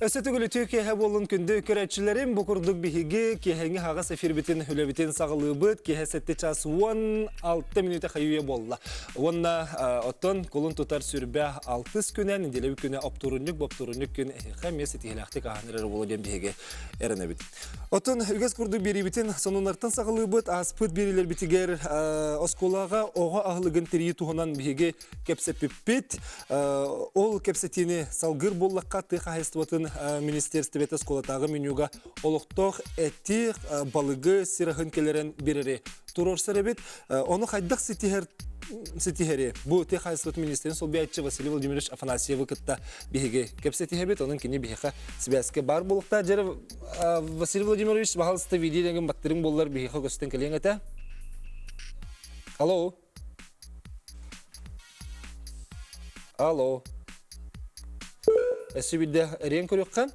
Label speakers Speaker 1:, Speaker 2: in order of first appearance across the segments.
Speaker 1: Өссө төгүл үтүө киэһэ буоллун күндү көрөөччүлэрим. Бу курдук биһиги киэһэҥҥи аһаҕас эфирбитин үлэбитин саҕалыыбыт. Киэһэ 7 час 16 мүнүүтэ хайыы буолла. Уонна оттон кулун тутар сүрбэ алтыс күнэ, неделя күнэ оптуорунньук, боптуорунньук күн эһиэхэ эмиэ ситиһилээхтик ааһан эрэр буолуо диэн биһиги эрэнэбит. Оттон үгэс курдук биэриибитин сонуннартан саҕалыыбыт. Ааспыт биэриилэрбитигэр оскуолаҕа оҕо аһылыгын тэрийии туһунан биһиги кэпсэппиппит. Ол кэпсэтиини салгыыр буоллахха, тыа хаһаайыстыбатын министиэристибэтэ оскуолатааҕы менюга олохтоох эти, балыгы, сир аһын кэлэрин биэрэри туруорсар эбит. Ону хайдах ситиһэр ситиһэри бу тыа хаһаайыстыбатын министрин солбуйааччы Василий Владимирович Афанасьевы кытта биһиги кэпсэтиһэбит. Онон кини биһиэхэ сибээскэ баар буолуохтаах. Дьэ, Василий Владимирович, баһалыста видео баттырыҥ буоллар биһиэхэ көстөн кэлиэҥ этэ. Алло. Алло. Өссө биирдэ эриэн көрүөххэ.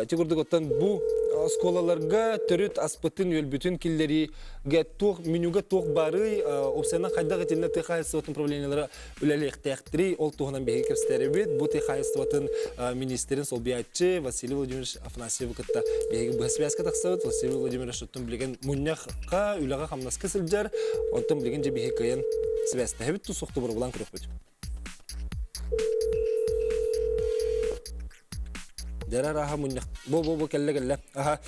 Speaker 1: Ити курдук оттон бу оскуолаларга төрүт аспытын-үөлбүтүн киллэриигэ туох менюга туох барый, опсияны хайдах итиннэ тыа хаһаайыстыбатын управлениелара үлэлиэхтээхтэрий, ол туһунан биһиги кэпсэтэрибит. Бу тыа хаһаайыстыбатын министрин солбуйааччы Василий Владимирович Афанасьевы кытта биһиги быһа связка тахсабыт. Василий Владимирович оттон билигин мунньахха, үлэҕэ-хамнаска сылдьар. Онтон билигин дьэ биһиги кыайан связьтэһэбит тус булан көрүөхпүт. Дэрэр аха мунньах. Бу-бу-бу кэллэ-кэллэ. Аха.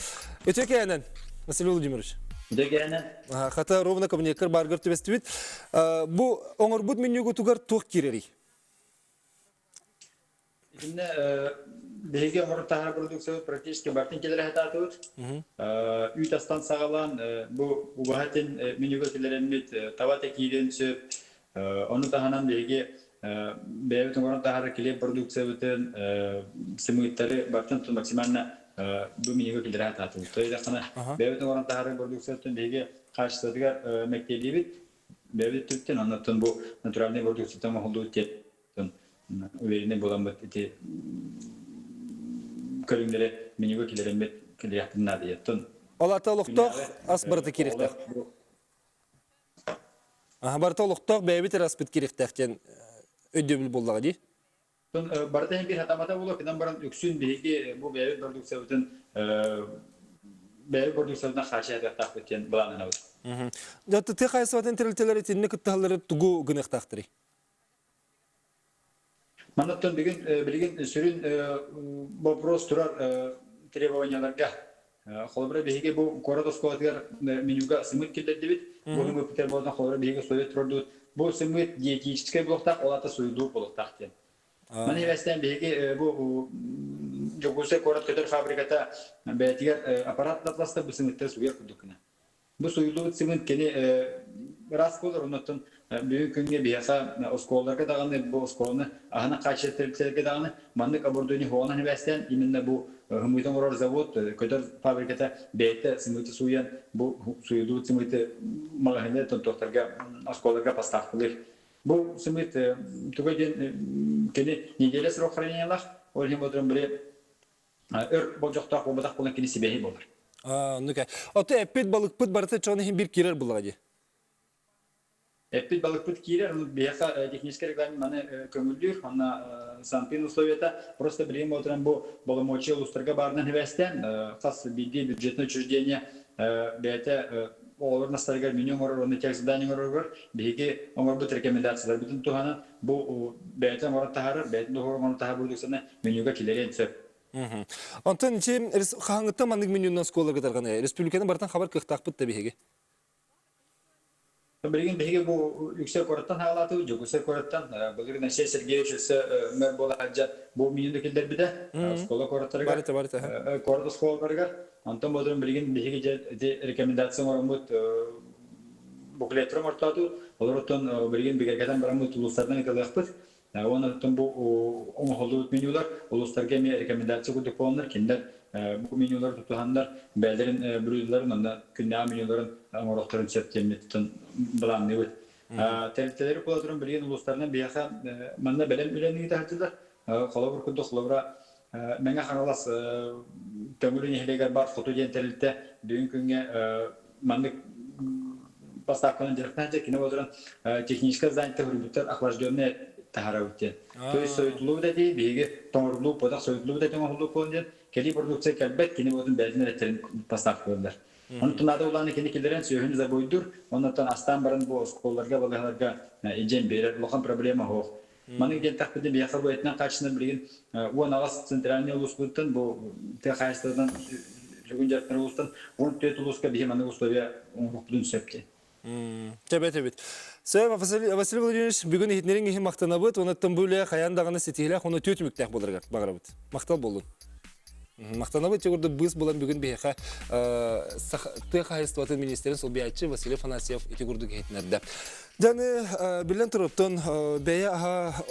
Speaker 1: Үтүө кээнэн, Василий Владимирович.
Speaker 2: Үтүө кээнэн.
Speaker 1: Хата ровно кабинеккар баргар түбэстибит. Бу оҥорбут менюгутугар туох киирэрий?
Speaker 2: Итиннэ биһиги оҥорон таһаар продукциябыт практически бартын кэлэрэ сатаатыбыт. Үүт астан саҕалаан бу убаһа этин менюга киллэрэммит таба этэ киириэн сөп. Ону таһынан биһиги бэйэбит оҥорон таһаарар килиэп продукциябытын, сымыыттары бартын максимально бу менюга киллэрэ сатаатыбыт. То есть бэйэбит оҥорон таһаарар продукциябытын биһиги хаачыстыбатыгар мэктиэлиибит. Бэйэбит өттүттэн, оннуттан бу натуральный продукцияттан оҥоһуллубут диэн уверенный буоламмыт ити көрүҥнэри менюга киллэрэммит киллэриэхпитин наадыйаттан.
Speaker 1: Ол ата олохтоох ас барыта киириэхтээх. Аха, барыта олохтоох бэйэбит эрэ аспыт киириэхтээх диэн өйдөбүл буоллаҕа дии.
Speaker 2: Барыта иһин биир хатамата буолуо, гынан баран үксүн биһиги бу бэйэбит продукциябытын бэйэбит продукциябытынан хааччыйыахтаахпыт диэн былааннанабыт.
Speaker 1: Тыа хаһаайыстыбатын тэрилтэлэрэ итинник кыттыһаллары тугу гыныахтаахтарый?
Speaker 2: Манныттан бүгүн билигин сүрүн вопрос турар требованияларга. Холобура, биһиги бу куорат оскуолатыгар менюга сымыыт киллэрдибит. Бу сымыыппытыгар буолан холобура биһиги совет турдубут. Бу сымыыт диетическэй буолуохтаах, ол аата суйдуур буолуохтаах диэн. Маны эбэстээн биһиги бу Дьокуускай куорат көтөр фабриката бэйэтигэр аппарат атласта бу сымыыттары суйар курдук гына. Бу суйуллубут сымыыт кини ыраас буолар, оннуттан бүгүн күҥҥэ биһиэхэ оскуолаларга даҕаны, бу оскуоланы аһынан хааччыйар тэрилтэлэргэ даҕаны маннык оборудование суоҕунан сибээстээн, именно бу сымыыты оҥорор завод, көтөр фабриката бэйэтэ сымыыты сууйан, бу суйуллубут сымыыты маҕаһыыны тонтуохтарга, оскуолаларга поставкалыыр. Бу сымыыт туга диэн кини неделя срок хранениялаах, ол иһин бодурун били өр болдьохтоох буолбатах буолан кини сибэһи буолар.
Speaker 1: Оннук. Ото эппит балыкпыт барыта чон иһин бир киирэр буллаҕа дии.
Speaker 2: Эппит балыкпыт киирэр, биһиэхэ технический регламент маны көҥүллүүр, онно санпин условията просто билигин буолтуран бу боломуочуйа улуустарга баарынан сибээстээн хас биирдии бюджетное учреждение бэйэтэ оҕолор настарыгар меню оҥорор уонна тех задание оҥороругар биһиги оҥорбут рекомендацияларбытын туһанан бу бэйэтэ оҥорон таһаарар, бэйэтин оҥорон таһаар продукцияны менюга киллэриэн сөп.
Speaker 1: Онтон ити хаһааҥҥыттан маннык менюнан оскуолаларга тарҕанар? Республиканы барытын хабар кыахтаахпыт да биһиги.
Speaker 2: Билигин биһиги бу үксэ куораттан хаалаатыбыт, Дьокуускай куораттан. Былырыын Алексей Сергеевич өссө мэр буола сылдьан бу менюну киллэрбитэ оскуола куораттарыгар,
Speaker 1: Барыта, барыта.
Speaker 2: Куорат оскуолаларыгар. Онтон бодурун билигин биһиги дьэ ити рекомендация оҥороммут буклеттары оҥортоотубут. Олортон билигин бигэргэтэн бараммыт улуустарынан ыыталыахпыт. Уонна оттон бу оҥоһуллубут менюлар улуустарга эмиэ рекомендация курдук буоланнар, кинилэр бу менюлары тутуһаннар бэйэлэрин блюдоларын уонна күннээҕи менюларын оҥоруохтарын сөп диэммит былаанныыбыт. Тэрилтэлэри буола туран билигин улуустарынан биһиэхэ манна бэлэм үлэни ыыта сылдьаллар. Холобур курдук, холобура Мэҥэ Хаҥалас Төҥүлү нэһилиэгэр бар Хоту диэн тэрилтэ бүгүн күҥҥэ маннык поставканан дьарыктаах дьэ кини буолан техническое здание суруйбуттар охлажденный. таһаарабыт диэн. То есть сойтулуубут эти биһиги тоҥоруллуу буотах сойтулуубут эти оҥоһуллуу буолан диэн кэлии продукция кэлбэт кини буотун бэйэтин эрэттерин поставкалыыллар. Онтон наада улааны кини киллэрэн сүөһүнү забойдуур, оннуттан астаан баран бу оскуолаларга, балыыһаларга илдьэн биэрэр улахан проблема суох. Маннык диэн тэхпитин биһиэхэ бу этинэн хааччынан билигин 18 центральный улууспутуттан бу тыа хаһаайыстыбатынан сүгүн дьарыктанар улуустан 14 улууска биһи маннык условия оҥоруохпутун сөп диэн.
Speaker 1: Тэбэт эбит. Сөп, Василий Владимирович, бүгүн иһитиннэриҥ иһин махтанабыт. Онуттан бу үлэ хайаан даҕаны ситиһилээх, ону үтүө түмүктээх буоларыгар баҕарабыт. Махтал буоллун. Махтанабыт курдук быыс булан бүгүн биһиэхэ тыа хаһаайыстыбатын министрин солбуйааччы Василий Афанасьев ити курдук иһитиннэрдэ. Дьаны биллэн туруптан бэйэ аһа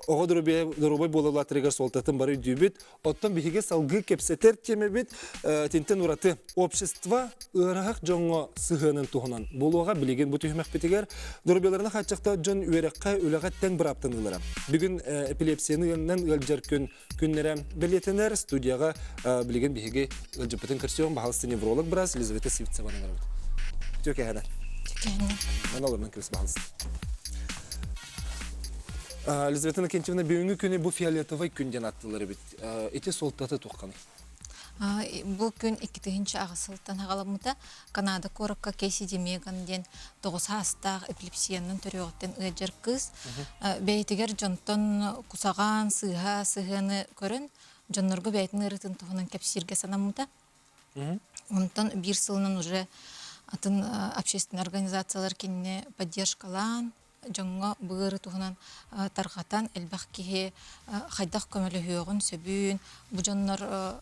Speaker 1: оҕо доруобай буолалаатырыгар суолтатын бары өйдүүбүт. Оттон биһиги салгыы кэпсэтэр тиэмэбит итинтэн ураты общество ыараһах дьоҥҥо сыһыанын туһунан буолуоҕа билигин бу түһүмэхпитигэр доруобуйаларына хааччахтаах дьон үөрэххэ үлэҕэ тэҥ бырааптаныылара. Бүгүн эпилепсияны ыанынан ыалдьар күн күннэрэ бэлиэтэнэр студияҕа билигин биһиги ыалдьыппытын көрсүөҕүм баһалысты невролог быраас Елизавета Сивцеваны барабыт. Үтүө кэһэнэ. Мана олорунан кирис баһалысты. Елизавета Иннокентьевна, бүгүҥҥү күнү бу фиолетовай күн диэн аттылар эбит. Ити суолтата туохханый?
Speaker 3: Бу күн 2008 сылтан аҕаламмыта. Канада куоракка Кейси Меган диэн 9 саастаах эпилепсиянан төрүөҕүттэн ыалдьар кыыс бэйэтигэр дьонтон кусаҕан, сыыһа сыһыаны көрөн, дьоннорго бэйэтин ыарыытын туһунан кэпсииргэ санаммыта. Онтон биир сылынан уже атын общественный организациялар кинини поддержкалаан, дьоҥҥо бу ыарыы туһунан тарҕатан элбэх киһи хайдах көмөлөһүөҕүн сөбүн, бу дьоннор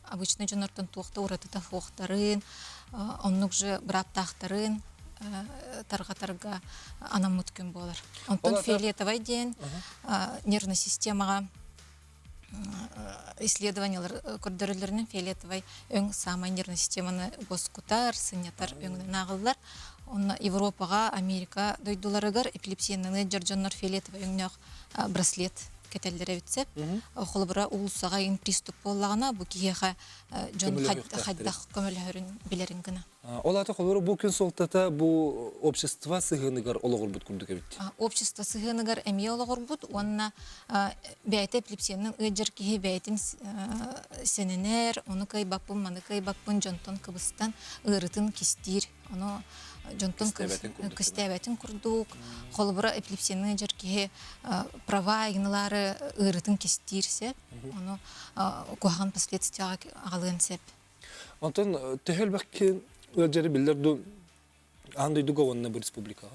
Speaker 3: обычный дьоннортон туох да уратыта суохтарын, оннук же бырааптаахтарын тарҕатарга анаммыт күн буолар. Онтон фиолетовай диэн нервный системаҕа исследованиялар көрдөрөллөрүнэн фиолетовай өҥ саамай нервный системаны уоскутар, сынньатар өҥүнэн ааҕыллар. Онно Европаҕа, Америка дойдуларыгар эпилепсиянаны дьор дьоннор фиолетовай өҥнөөх браслет кэтэллэр эбит сөп. Холобура, уулуссаҕа иҥ приступ буоллаҕына, бу киһиэхэ дьон хайдах көмөлөһөрүн билэрин гына.
Speaker 1: Ол аата холобура бу күн суолтата бу общество сыһыаныгар олоҕурбут курдук эбит.
Speaker 3: Общество сыһыаныгар эмиэ олоҕурбут уонна бэйэтэ эпилепсиянан ыалдьар киһи бэйэтин сэнэнэр, ону кыайбаппын, маны кыайбаппын дьонтон кыбыстан ыарытын кистиир. Ону дьонтон кистээбэтин курдук. Холобура эпилепсиянан ыалдьар киһи права игналары ыарытын кистиир сөп. Ону куһаҕан последствияҕа аҕалыан сөп.
Speaker 1: Онтон төһө элбэх ыалдьары биллэр дуу аан дойдуга уонна бу республикаҕа?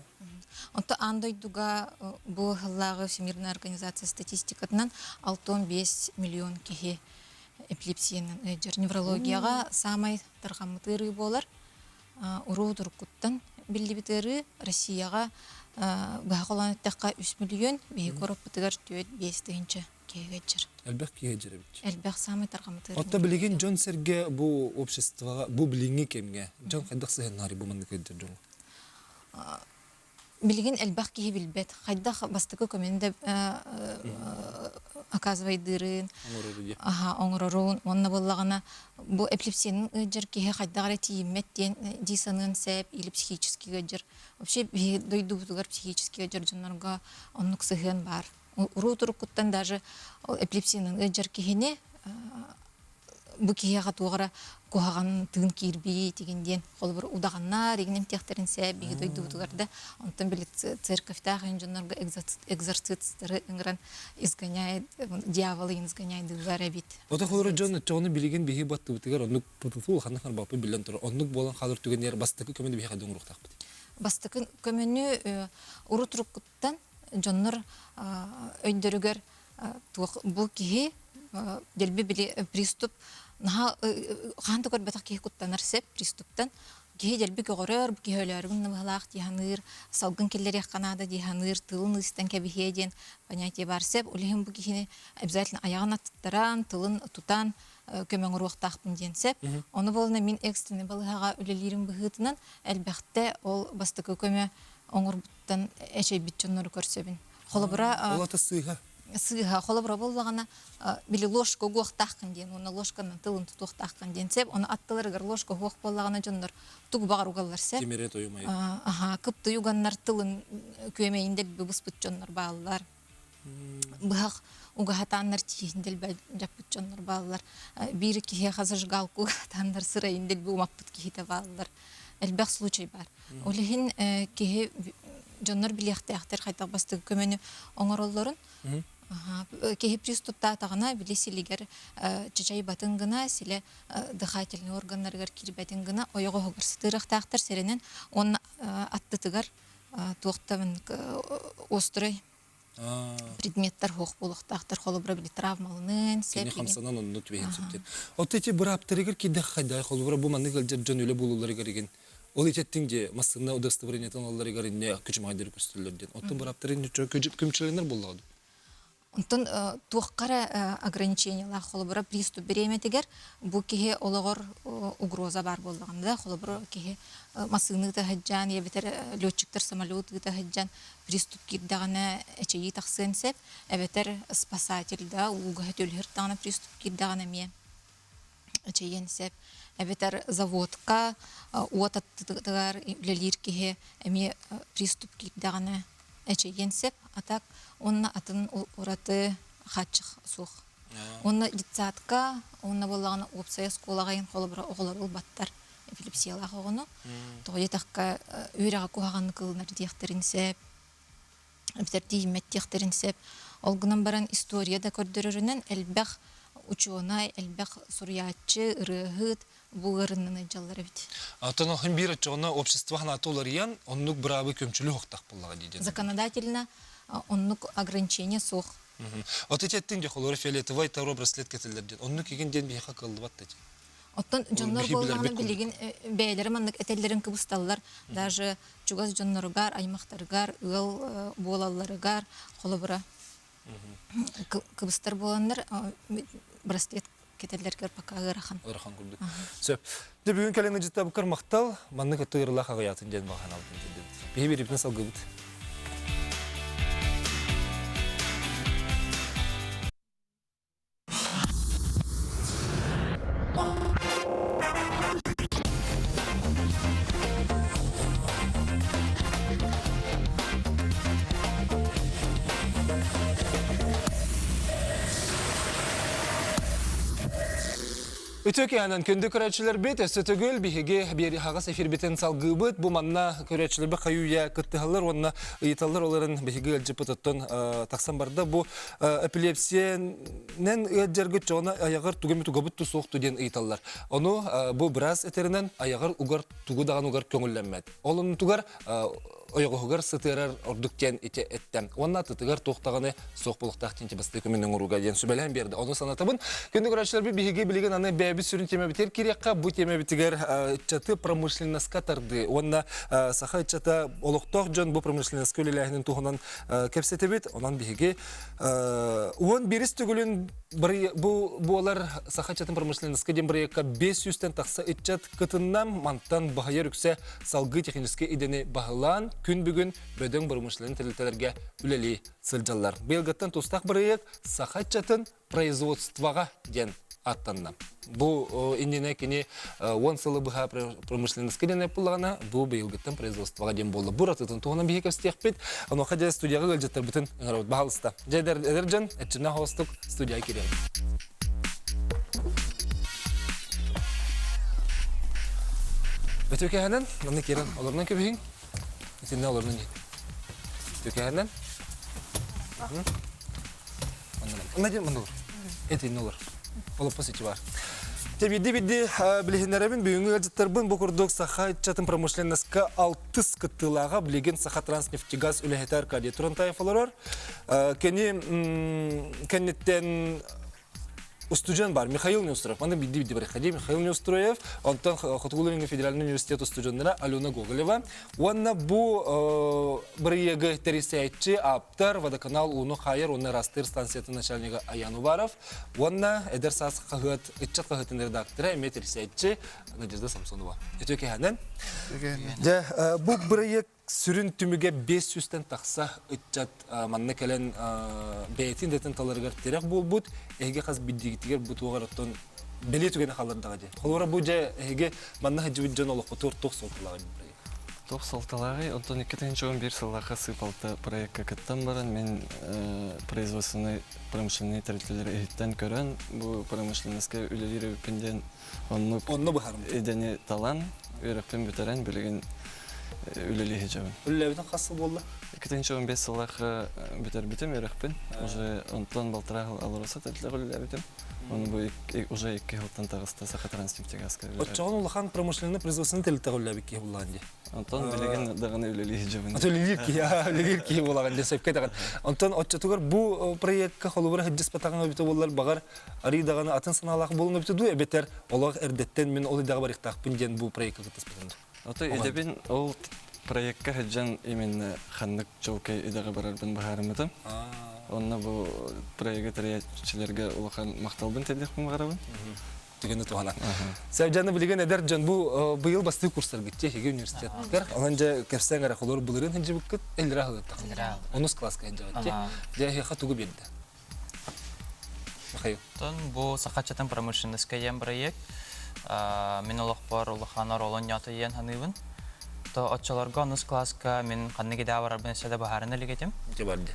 Speaker 3: Онто аан дойдуга бу сыллааҕы Всемирная организация статистикатынан 65 миллион киһи эпилепсиянан ыалдьар. Неврологияҕа саамай тарҕаммыт ыарыы буолар. Уруу туруккуттан биллибит ыарыы Россияҕа быһа холоон эттэххэ 3 миллион, биһиги куораппытыгар 4-5 тыһыынча киһигэ дьэр.
Speaker 1: Элбэх киһи дьэр эбит.
Speaker 3: Элбэх саамай тарҕаммыт
Speaker 1: Оттон билигин дьон-сэргэ бу обществоҕа, бу билиҥҥи кэмҥэ дьон хайдах сыһыаннаһар бу маннык ыалдьар дьоҥҥо?
Speaker 3: Билигин элбэх киһи билбэт. Хайдах бастакы көмөнү да оказывайдыырын, оҥорорун уонна буоллаҕына бу эпилепсиянын ыалдьар киһи хайдах эрэ тиийиммэт диэн дии саныан сөп или психически ыалдьар. Вообще биһиги дойдубутугар психически ыалдьар дьоннорго оннук сыһыан баар. Уруу туруккуттан даже эпилепсиянан ыалдьар киһини бу киһиэхэ туох эрэ куһаҕан тыын киирбит игин диэн холобур удаҕаннар игин эмтиэхтэрин сөп биһи дойдубутугар да онтон били церковьтаах ин дьоннорго экзорцисттары ыҥыран изгоняет дьяволы изгоняйдыыллар эбит.
Speaker 1: Ото холобур дьон оччоҕуна билигин биһи баттыбытыгар оннук улаханнык харбаппыт биллэн турар оннук буолан хаалар түгэнигэр бастакы көмөнү биһиэхэ оҥоруохтаахпыт.
Speaker 3: Бастакы көмөнү урут уруккуттан дьоннор өйдөрүгэр туох бу киһи дэлби били приступ наһаа хаан да көрбөтөх киһи куттанар сөп приступтан киһи дэлби көҕөрөр бу киһи өлөөрүгүн набыһалаах дии саныыр салгын киллэриэххэ наада дии саныыр тылын ыыстан кэбиһиэ диэн понятие баар сөп ол иһин бу киһини обязательно айаҕын аттаран тылын тутан көмө оҥоруохтаахпын диэн сөп ону буолна мин экстренный балыыһаҕа үлэлиирим быһыытынан элбэхтэ ол бастакы көмө оҥорбуттан эчэйбит дьоннору көрсөбүн. Холобура,
Speaker 1: Ол ата сыыһа.
Speaker 3: Сыыһа. Холобура буоллаҕына, били ложка угуохтааххын диэн уонна ложканан тылын тутуохтааххын диэн сөп. Ону аттыларыгар ложка уһуох буоллаҕына дьоннор тугу баҕар угаллар сөп.
Speaker 1: Тимири тойумай.
Speaker 3: Аха, кыптый уганнар тылын күөмэйин дэлби быспыт дьоннор бааллар. Быһах угаһатааннар тииһин дэлби дьаппыт дьоннор бааллар. Биир киһиэхэ зажигалка угаһатааннар сырайын дэлби умаппыт киһитэ бааллар. Элбэх случай баар. Ол иһин киһи дьоннор билиэхтээхтэр хайдах бастакы көмөнү оҥороллорун. Киһи приступтаатаҕына били силигэр чачайбатын гына, силэ дыхательный органнарыгар киирбэтин гына ойоҕоһугар сытыарыахтаахтар сэрэнэн уонна аттытыгар туох да острый предметтэр суох буолуохтаахтар холобура били травмалыныан
Speaker 1: Кини хамсанан онно түбэһэн сөптөр. Оттон ити бырааптарыгар киирдэх хайдай холобура бу маннык ыалдьар дьон үлэ булулларыгар игин ол итеттиҥ же массыына удостоверениетын ылалларыгар инне күчүмэҕэйдэр көстөллөр диэн. Оттон бырааптарын күмчүлэнэр буоллаҕа
Speaker 3: Онтон туохха эрэ ограничениелаах холобура приступ бириэмэтигэр бу киһи олоҕор угроза баар буоллаҕына да холобура киһи массыына ыыта сылдьан эбэтэр летчиктар самолет ыыта сылдьан приступ киирдэҕинэ эчэйии тахсыан сөп эбэтэр спасатель да ууга төлөһөр даҕаны приступ киирдэҕинэ эмиэ эчэйиэн сөп эбэтэр заводка уот аттытыгар үлэлиир киһи эмиэ приступ киирдэҕинэ эчэйиэн сөп а так уонна атын ураты хааччах суох уонна детсадка уонна буоллаҕына уопсай оскуолаҕа холобура оҕолор ылбаттар эпилепсиялаах оҕону тоҕо диэтэххэ үөрэҕи куһаҕаннык ылынар диэхтэрин сөп эбэтэр тиийиммэт диэхтэрин сөп. Ол гынан баран история да көрдөрөрүнэн элбэх учуонай, элбэх суруйааччы, ырыаһыт бу ыарыннан ыдьаллар эбит.
Speaker 1: Оттон оһун биир оччоҕуна общество санаата уларыйан, оннук быраабы көмчүлүү уохтаах буоллаҕа дии диэн.
Speaker 3: Законодательно оннук ограничение суох.
Speaker 1: От ити эттиҥ дьэ холура фиолетовай таро браслет кэтэллэр диэн. Оннук игин диэн биһиэхэ кыаллыбат да
Speaker 3: Оттон дьоннор буоллаҕына билигин бэйэлэрэ маннык этэллэрин кыбысталлар. Даже чугас дьонноругар, аймахтарыгар, ыал буолалларыгар холобура кыбыстар буоланнар браслет кэтэллэргэр пока ыарахан.
Speaker 1: Ыарахан курдук. Сөп. Дьэ бүгүн кэлэн ыдьыттабыккар махтал. Маннык өттө ыарылаах аҕыйаатын диэн баҕа санаабытын тиэрдэбит. Биһи биирибитин салгыбыт. Үтүө киһинэн күндү көрөөччүлэрбит, өссө төгүл биһиги биэриһаҕас эфирбитин салгыыбыт. Бу манна көрөөччүлэрбит хайы-үйэ кыттыһаллар уонна ыйыталлар оларын биһиги ыалдьыппыт оттон тахсан барда. Бу эпилепсиянан ыалдьаргыт дьоно айаҕар тугу эмит угабыт ту суохту диэн ыйыталлар. Ону бу быраас этэринэн айаҕар угар тугу даҕаны угар көҥүллэммэт. Ол оннутугар ойоҕоһугар сытыарар ордук диэн ити эттэ. Уонна атытыгар туох даҕаны суох буолуохтаах диэн бастыы көмөнү оҥорууга диэн сүбэлээн биэрдэ. Ону санатабын. Күндү көрөөччүлэрбит биһиги билигин аны бэйэбит сүрүн тиэмэбитигэр кириэххэ. Бу тиэмэбитигэр ыччаты промышленноска тардыы уонна саха ыччата олохтоох дьон бу промышленноска үлэлээһинин туһунан кэпсэтэбит. Онон биһиги 11 төгүлүн бу буолар Саха ыччатын промышленноска диэн бырайыакка 500-тэн тахса ыччат кытынна. Мантан баһыйар үксэ салгыы техническэй идэни баһылаан, күн бүгүн бөдөҥ промышленнай тэрилтэлэргэ үлэлии сылдьаллар. Быйылгыттан тустаах бырайыак Саха ыччатын производствоҕа диэн ааттанна. Бу иннинэ кини 10 сылы быһа промышленностка диэн эппыллаҕына, бу быйылгыттан производствоҕа диэн буолла. Бу уратытын туһунан биһиги кэпсэтиэхпит. Онуоха дьэ студияҕа ыалдьыттарбытын ыҥырабыт. Баһалыста. Дьэ эдэр дьон, эрчимнээх оҕустук студияҕа киириэҕиҥ. Өтөкэһэнэн, манна киирэн олорунан кэбиһиҥ. Итиннэ олорунан иһин. Өтөкэһэнэн. Надя манна олор. Этиннэ олор. Олоппос ичи бар. Те бидди-бидди билиһиннэрэбин бүгүҥҥү ыалдьыттарбын бу курдук саха ыччатын промышленноска алтыс кыттыылааҕа билигин Сахатранснефтегаз үлэһитэ Аркадий Турантаев олорор. Кини кэнниттэн устудьуон бар Михаил Неустроев. Маны бидди-бидди барыхха Михаил Неустроев, онтон Хотугу-Илиҥҥи федеральный университет устудьуоннара Алена Гоголева. Уонна бу бырайыагы тэрийсээччи ааптар водоканал ууну хаайар уонна ыраастыыр станциятын начальнига Аян Уваров уонна Эдэр саас хаһыат ыччат хаһыатын редактора эмиэ тэрийсээччи Надежда Самсонова. Үтүө кэһэнэн. Дьэ, бу бырайыак сүрүн түмүгэ 500-тэн тахса ыччат манна кэлэн бэйэтин идэтин таларыгар тирэх буолбут. Эһиги хас биирдиигитигэр бу туоҕар оттон бэлиэ түгэни хааллардаҕа дии. Холобура бу дьэ эһиги манна сылдьыбыт дьон олоххутугар туох суолталааҕый бу бырайыак?
Speaker 4: Туох суолталааҕый? Онтон 2011 сыллаахха сыыпалта проекка кыттан баран мин производственнай промышленнай тэрилтэлэри иһиттэн көрөн бу промышленноска үлэлиир эбиппин диэн оннук
Speaker 1: Онно быһаарым.
Speaker 4: идэни талан үөрэхпин бүтэрэн билигин үлэлии сылдьабын.
Speaker 1: Үлэлээбитин хас сыл буолла?
Speaker 4: 2015 сыллаахха бүтэрбитим үөрэхпин. Уже онтон балтараа сыл АЛРОСА тэрилтэҕэ үлэлээбитим. Ону бу уже икки сылтан таҕыста Саха Транснефтегазка үлэлээбитим.
Speaker 1: Оччоҕун улахан промышленный производственный тэрилтэҕэ үлэлээбит киһи буллаҕын дии.
Speaker 4: Онтон билигин даҕаны үлэлии сылдьабын.
Speaker 1: Үлэлиир киһи, үлэлиир киһи буолаҕын дии сөпкө этэҕин. Онтон оччотугар бу проекка холобура сылдьыспатаҕыҥ эбитэ буоллар баҕар арыый даҕаны атын санаалаах буолуҥ эбитэ дуу эбэтэр олох эрдэттэн мин ол идэҕэ барыахтаахпын диэн бу проекка кыттыспытым дуу.
Speaker 4: Ото идэбин ол проекка сылдьан именно ханнык чуолкай идэҕэ барарбын быһаарыммытым. Онно бу проегы тэрийээччилэргэ улахан махталбын тиэрдиэхпин баҕарабын.
Speaker 1: Түгэни туһанан. Сәбдьаны билигин эдэр дьон бу быйыл бастыы курстаргыт эһиги университеттар. Онон дьэ кэпсээн эрэ холор былырыын сылдьыбыккыт эллэрэ аһылыттах. Онус класска сылдьабыт. Дьэ эһиэхэ тугу биэрдэ? Михаил.
Speaker 5: Оттон бу Сахачатын промышленноска диэн бырайыак мин олохпор улахан оруолун ньоотойуон саныыбын. То оччолорго онус класска мин ханнык идэ барарбын өссө да баһаарына илик этим.
Speaker 1: Ити барды.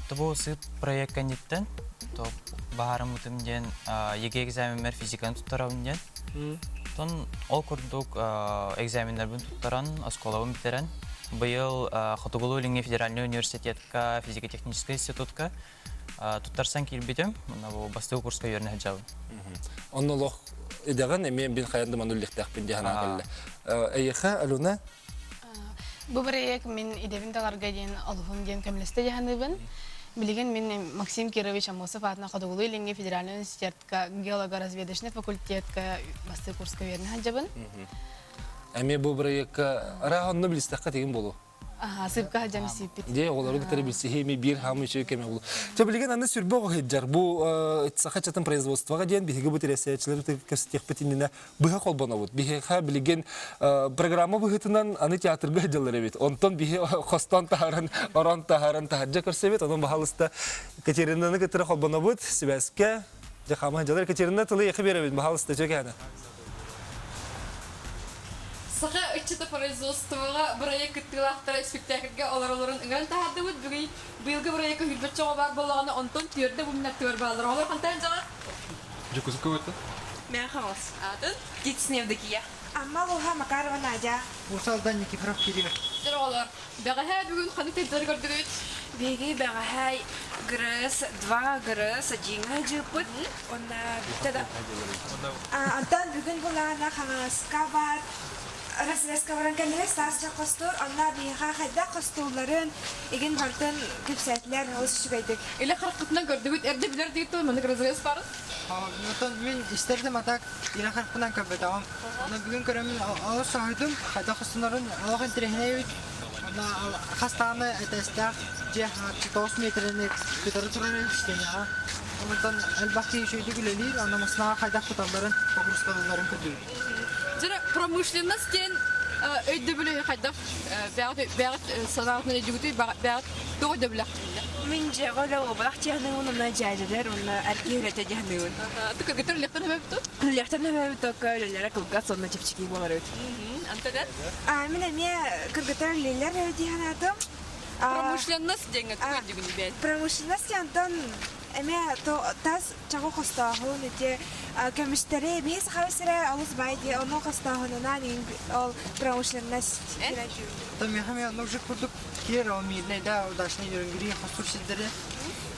Speaker 5: То бу сыып проект кэнниттэн то баһаарыммытым диэн ЕГЭ экзаменмэр физиканы туттарабын диэн. Тон ол курдук экзаменнарбын туттаран, оскуолабын бүтэрэн, быйыл Хотугулуу-Илиҥҥи федеральнай университетка физико-техническэй институтка туттарсан киирбитим. Мына бу бастакы курска үөрэнэ сылдьабын.
Speaker 1: Онно олох идэҕин эмиэ бин хайан да манна үллэхтээхпин дии санаан кэллэ. Эйиэхэ, Алена?
Speaker 6: Бу бырайыак мин идэбин таларга диэн олуһун диэн көмөлөстө дии саныыбын. Билигин мин Максим Кирович Аммосов аатынан Хотугулуу-Илиҥҥи федеральнай университетка геолого-разведочный факультетка бастакы курска үөрэнэ сылдьабын.
Speaker 1: Эмиэ бу бырайыакка арааһа онно билистэххэ тигин буолуо.
Speaker 6: Сыпка сылдьан сииппит.
Speaker 1: Дьэ, оҕолору кытары билсиһии эмиэ биир хаамыы үчүгэй кэмэ буолуо. Чэ, билигин аны сүрбэ оҕо сылдьар. Бу саха чатын производствоҕа диэн биһиги бу тирэсээччилэри кэпсэтиэхпит иннинэ быһа холбонобут. Биһиэхэ билигин программа быһыытынан аны театрга сылдьаллар эбит. Онтон биһи хостон таһааран, орон таһааран таһырдьа көрсөбүт. Онон баһаалыста Екатеринаны кытары холбонобут. Сибээскэ. Дьэ, хаама сылдьаллар. Екатерина тылы эхи биэрэбит. Баһаалыста, чөкээнэ.
Speaker 7: Саха ыччата производствоҕа бырайыак кыттыылаахтара испиктээкилгэ олороллорун ыҥыран таһаардыбыт. Бүгүн быйылгы бырайыакка сүүрбэччэ оҕо баар буоллаҕына, онтон түөрдэ бу мин бааллар. Оҕолор хантан дьаҕар?
Speaker 8: Дьокуускай уота.
Speaker 7: Мэн Хаҥалас. Аатын? Птицын Евдокия.
Speaker 9: Амма улууһа Макарова Надя.
Speaker 10: Уус Алдан Никифоров Кирилл.
Speaker 7: Дьэр оҕолор, бэҕэһээ бүгүн ханнык тыллары көрдүгүт?
Speaker 9: Биһиги бэҕэһээ ГРС 2 ГРС Дьиҥэ дьыыппыт. Онна бүттэ да. Онтон бүгүн булаана Хаҥаласка бар Российска баран кэллилэр саас дьэ хостуур. Онно биһиэхэ хайдах хостуулларын игин барытын кэпсээтилэр олус үчүгэйдик.
Speaker 7: Илэ харахпытынан көрдүгүт, эрдэ билэр диэт маннык разрез барын.
Speaker 10: Онтон мин истэрдим а так илэ харахпынан көрбөтөҕүм. Онно бүгүн көрөммүн олус соһуйдум. Хайдах хостонорун олох интэриэһинэй эбит. Онно хас даҕаны этээстээх дьиэ 9 миэтэрэни кытары турар эбит истиэнэҕэ. Онтон элбэх киһи үчүгэйдик үлэлиир, онно массыынаҕа хайдах туталларын, погрузкалыылларын көрдүбүт.
Speaker 7: Дьэ, промышленность диэн өйдөбүлү хайдах бэҕэт санаатынан өйдүүгүтүй, бэҕэт тоҕо өйдөбүлэх?
Speaker 9: Мин дьиэҕэ үлэ уобалах дьиэхныыбын, уонна дьээдьэлэр, уонна эркии үлэтэ дьиэхныыбын.
Speaker 7: Кыргыттар үлэхтэн өбөбүт
Speaker 9: Үлэхтэн өбөбүт только үлэлэрэ кылгас уонна чэпчэки буолар эбит.
Speaker 7: Антон
Speaker 9: Мин эмиэ кыргыттар үлэлииллэр дии санаатым.
Speaker 7: Промышленность диэҥҥэ тугу өйдүүгүн бэйэн?
Speaker 9: Промышленность онтон эмиэ тас чаҕы хостооһун ити көмүстэри биһи сахабыт сирэ олус баай дии ону хостооһунунан ол промышленность
Speaker 10: Там миэхэ эмиэ оннук жик курдук киэр ол миирнэй да удачный Нерюнгри хостуур сирдэри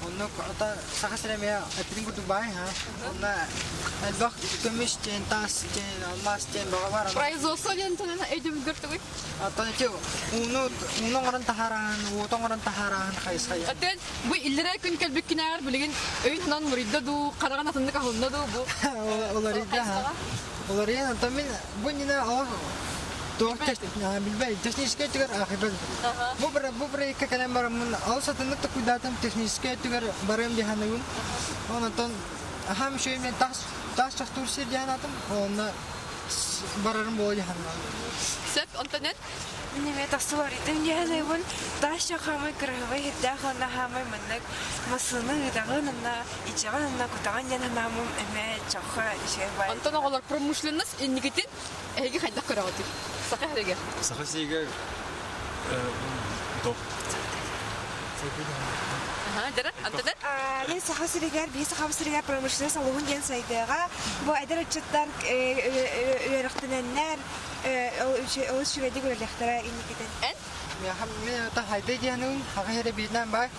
Speaker 10: оннук ата саха сирэ эмиэ эппитин курдук баай ха онно элбэх көмүс диэн таас диэн алмаас диэн бөҕө бар
Speaker 7: Производство диэн тылынан өйдөбүлгэр тугуй?
Speaker 10: Оттон ити ууну ууну оҥорон таһаараһын, уоту оҥорон таһаараһын хайысхайа.
Speaker 7: Оттон бу иллэрээ күн кэлбиккинээҕэр билигин өйүн-санаан муруйда дуу, хараҕын атыннык аһылынна дуу бу?
Speaker 10: Уларыйда. Уларыйан, оттон мин бу иннинэ олох туох билбэт техническэй өттүгэр аахайбат. Бу бу проекка кэлэн бараммын олус атыннык токуйдаатым техническэй өттүгэр барыам дии саныыбын. Онтон аһаам үчүгэй мен таас таас чохтуур сир диэн аатым. Онно. барарым буолуо дьаһанна.
Speaker 7: Сөп, онтон эн?
Speaker 9: Мин эмиэ тахса уларыйтым диэхэлэйбин. Таас хаамай кыраһыбай сирдээх уонна хаамай маннык массыына ыытаҕын уонна ичэҕин уонна кутаҕын диэн санаамым эмиэ чоххо үчүгэй баай.
Speaker 7: Онтон оҕолор промышленность инникитин эһиги хайдах көрөҕүтүй? Саха сиригэр.
Speaker 8: Саха сиригэр топ.
Speaker 9: Мин Саха сиригэр, биһи Сахам сиригэр промышленность алуһун диэн сайдыаҕа. Бу эдэр ыччаттар үөрэхтэнэннэр олус үчүгэйдик үлэлиэхтэрэ инникитин.
Speaker 7: Эн?
Speaker 10: Мин ата хайда диэхинин хаҕа эрэ биирнэн баай.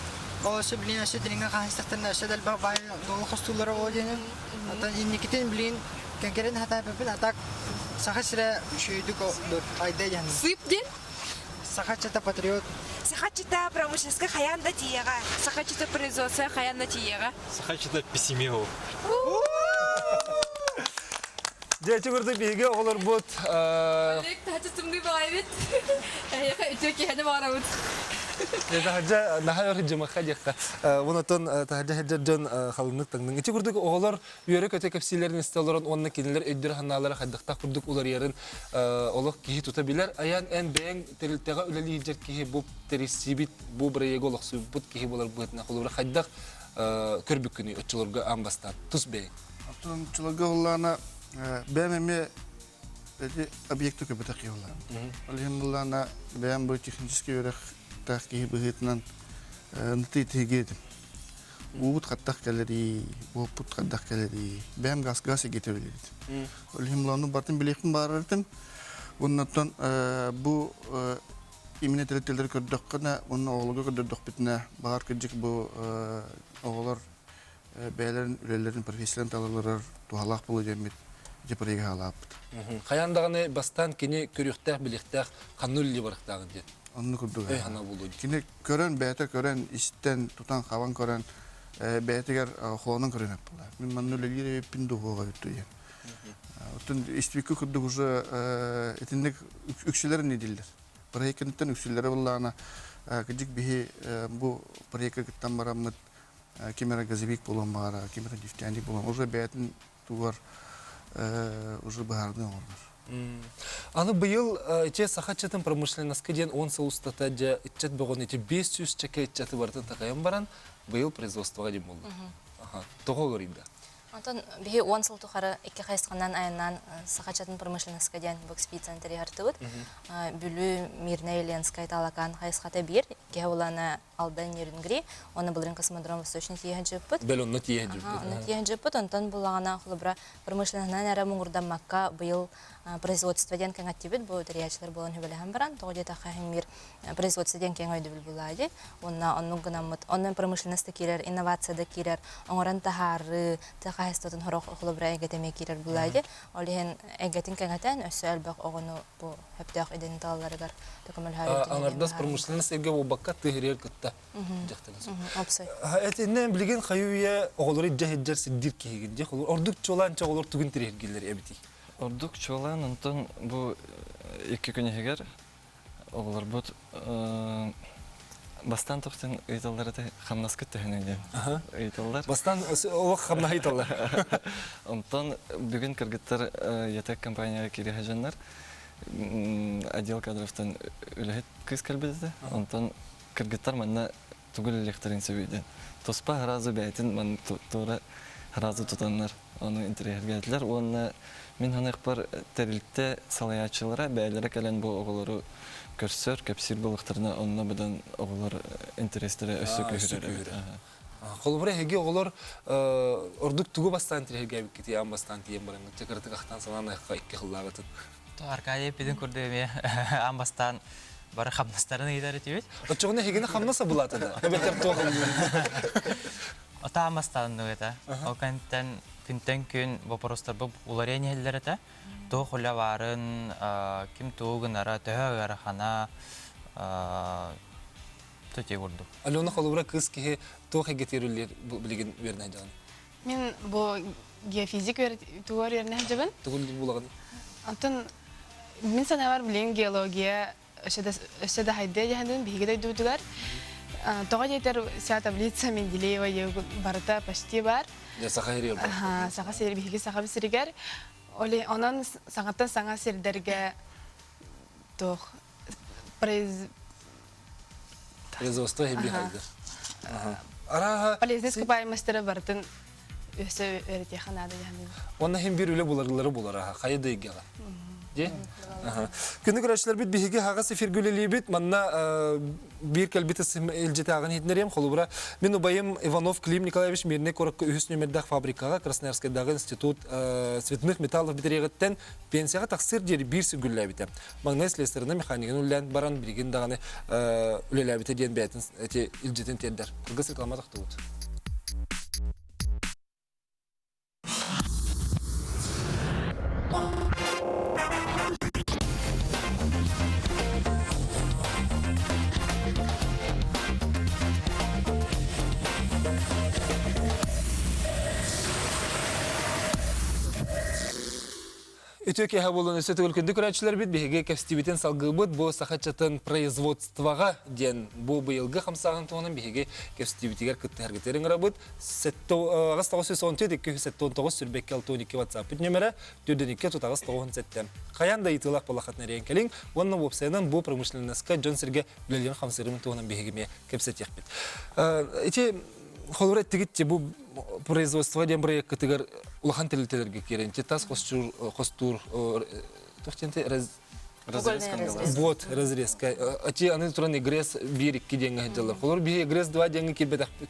Speaker 10: Ол өссө билин өссө дириҥэ хаһыстахтарына өссө да элбэх баай дуолу хостууллара ол диэнин. Атын инникитин билин кэҥкэрин хатааппын атак Саха сирэ үчүгэйдик хайда диэхинин.
Speaker 7: Сыып диэн?
Speaker 10: Саха ыччата патриот.
Speaker 9: Саха ыччата промышленностька хайаан да тиийэҕэ.
Speaker 7: Саха ыччата производство хайаан да тиийэҕэ.
Speaker 8: Саха ыччата пессимист.
Speaker 1: Дьэ, ити курдук биһиги оҕолорбут
Speaker 7: Олег, таһыччы тымныы баҕайбыт. Эһиэхэ үтүө киһини баҕарабыт.
Speaker 1: Таһырдьа наһаа өр дьымахха диэххэ. Онотон таһырдьа сылдьар дьон халыҥнык таҥныҥ. Ити курдук оҕолор үөрэ-көтө кэпсиилэрин истэ олорон уонна кинилэр өйдөрө-санаалара хайдахтаах курдук уларыйарын олох киһи тута билэр. Айан эн бэйэҥ тэрилтэҕэ үлэлии сылдьар киһи бу тэрийсибит, бу бырайыагы олохсуйбут киһи буолар быһыытынан холобура хайдах көрбүккүнүй оччолорго аан бастаан тус бэйэҥ?
Speaker 11: Оттон оччолорго буоллаҕына бэйэм эмиэ эти объекты көбөтөх киһи буоллаҕым. Ол иһин буоллаҕына бэйэм бу техническэй үөрэхтээх киһи быһыытынан ынтыы тиһиги этим. Уубут хаттах кэлэрий, уоппут хаттах кэлэрий, бэйэм газ эгитэ билэритим. Ол иһин булану бартын билиэхпин баарар этим. Оннуттан бу именно тэрилтэлэри көрдөххүнэ, уонна оҕолорго көрдөрдөхпүтүнэ, баҕар кырдьык бу оҕолор бэйэлэрин үлэлэрин профессияларын талалларыгар туһалаах буолуо диэммит ити проегы хаалааппыт.
Speaker 1: Хайаан даҕаны бастаан кини көрүөхтээх, билиэхтээх ханна үлэлии барыахтааҕын диэн.
Speaker 11: Оннук курдук.
Speaker 1: Өй санаа буолуо дии.
Speaker 11: Кини көрөн, бэйэтэ көрөн, истэн, тутан-хабан көрөн, бэйэтигэр холонон көрөн эппилэр. Мин манна үлэлиир эбиппин дуһуоҕа эбит диэн. Оттон истибиккэ курдук уже итинник үксүлэрин дииллэр. Проеккыттан үксүлэрэ буллаҕына, кырдьык биһи бу проекка кыттан бараммыт ким эрэ газовик буолуон баҕара, ким эрэ нефтяник буолуон, уже бэйэтин тугар уже быһаарыныы оҥордор.
Speaker 1: Аны быйыл ити саха ыччатын промышленноска диэн 10 сыл устата дьэ ыччат бөҕөнү ити 500 чэкэ ыччаты барытын такайан баран быйыл производствоҕа диэн буолла. Тоҕо уларыйда?
Speaker 12: Онтон биһи 10 сыл тухары икки хайысханан айаннаан саха ыччатын промышленноска диэн бу экспедицияны тэрийэртибит. Бүлүү, Мирнэй, Ленскэй, Талакан хайысхата биир. Киһи улана Алдан Нерюнгри, уонна былырыын космодром Восточный тиийэн дьыппыт.
Speaker 1: Бэл онно тиийэн дьыппыт.
Speaker 12: Онно тиийэн дьыппыт, онтон буллаҕына холобура промышленноһынан эрэ муҥурдаммакка быйыл производство диэн кэҥэттибит бу тэрийээччилэр буолан сүбэлэһэн баран, тоҕо диэтэххэ иһин производство диэн киэҥ өйдөбүл буолаа дии. Уонна оннук гынаммыт, онон промышленность да киирэр, инновация да киирэр, оҥорон таһаарыы, тыа хаһаайыстыбатын сорох холобура эйгэтэ эмиэ киирэр буолаа дии. Ол иһин эйгэтин кэҥэтэн, өссө элбэх оҕону бу сөптөөх идэни талалларыгар көмөлөһөр
Speaker 1: Аҥардас промышленность эйгэ буолбакка тыа кытта дьахталын. Этиннэ билигин хайы-үйэ оҕолору илдьэ сылдьар сирдиир киһигин дии. Ордук чуолаан оҕолор тугун тириэргиллэр эбитий?
Speaker 4: Ордук чуолаан онтон бу икки күн иһигэр оҕолорбут бастаан тохтон ыйыталлар этэ хамнаскыт төһөнүй диэн ыйыталлар.
Speaker 1: Бастаан олох хамнаһы ыйыталлар.
Speaker 4: Онтон бүгүн кыргыттар ЯТЭК компанияҕа киирэ сылдьаннар отдел кадровтан үлэһит кыыс кэлбит этэ. Онтон кыргыттар манна тугу үлэлиэхтэрин сөбүй диэн. Туспа сразу бэйэтин манна туора сразу тутаннар ону интэриэһиргээтилэр уонна мин саныахпар тэрилтэ салайааччылара бэйэлэрэ кэлэн бу оҕолору көрсөр, кэпсиир буоллахтарына онно быдан оҕолор интэриэстэрэ өссө күүһүрэр эбит.
Speaker 1: Холобура эһиги оҕолор ордук тугу бастаан тирэһиргээбиккитий аан бастаан тиийэн бараҥҥыт чэ кыратык ахтан санаан айахха икки хыллааҕытын.
Speaker 5: Аркадий эппитин курдук эмиэ аан бастаан бары хамнастарын ыйытар этибит.
Speaker 1: Оччоҕуна эһигини хамнас абылаата да? Эбэтэр туох
Speaker 5: Ото аан бастаан это. Ол кэнниттэн күнтэн күн вопростарбы уларыйан иһэллэр этэ. Туох үлэ баарын, ким тугу гынара, төһө ыарахана, Төтө курдук.
Speaker 1: Алена холобура кыыс киһи туох эйгэтигэр үлэлиир билигин үөрэнэ сылдьаҕын?
Speaker 6: Мин бу геофизик тугар үөрэнэ сылдьабын.
Speaker 1: Тугун булаҕын?
Speaker 6: Онтон мин санаабар билигин геология өссө да хайдыа дьаһанын биһиги дойдубутугар. Тоҕо диэтэр вся таблица Менделеева барыта почти бар.
Speaker 1: Саха сиригэр
Speaker 6: Саха сири биһиги Саха сиригэр. Онон саҥаттан саҥа сирдэргэ туох
Speaker 1: производство хебби хайдыр.
Speaker 6: Араха полезный ископаемостары барытын өсө өретиэхэ наада дьаһаныы.
Speaker 1: Онна хим бир үлэ буларлары булар аха хайа да игеҕэ. Де? Күнү көрөөччүлэрбит биһиги хаҕас эфиргэ үлэлиибит. Манна биир кэлбит илдьитээҕин иһитинэриэм. Холобура, мин убайым Иванов Клим Николаевич Мирнэй куоракка үһүс нүөмэрдээх фабрикаҕа Красноярскайдааҕы институт цветных металлов бүтэриэҕиттэн пенсияҕа тахсыар диэри биир сүгүллээбитэ. Маҥнай слесарынан механигын үлэлээн баран билигин даҕаны үлэлээбитэ диэн бэйэтин эти илдьитин тиэрдэр. Кыргыз реклама тохтубут. Үтүө киэһэ буолун өссө төгүл күндү көрөөччүлэрбит биһиги кэпсэтиибитин салгыыбыт бу саха ыччатын производствоҕа диэн бу быйылгы хамсааһын туһунан биһиги кэпсэтиибитигэр кыттыһаргытыгар ыҥырабыт. 914 279 сүрбэккэ 62 WhatsApp-пыт нөмерэ 4 тутаҕас 97. Хайаан да ыйытыылаах буоллаххытына эрийэн кэлиҥ уонна уопсайынан бу промышленноска дьон-сэргэ үлэлиирин хамсыырын туһунан биһиги эмиэ кэпсэтиэхпит. Ити холобура эттигит бу производство диэн бырайыаккытыгар улахан тэрилтэлэргэ киирэн тас хостуур хостуур туох диэн Вот, разрезка. Ати аны туран эгресс 1-2 диэҥҥэ сылдьаллар. Холор биһи эгресс 2 диэҥҥэ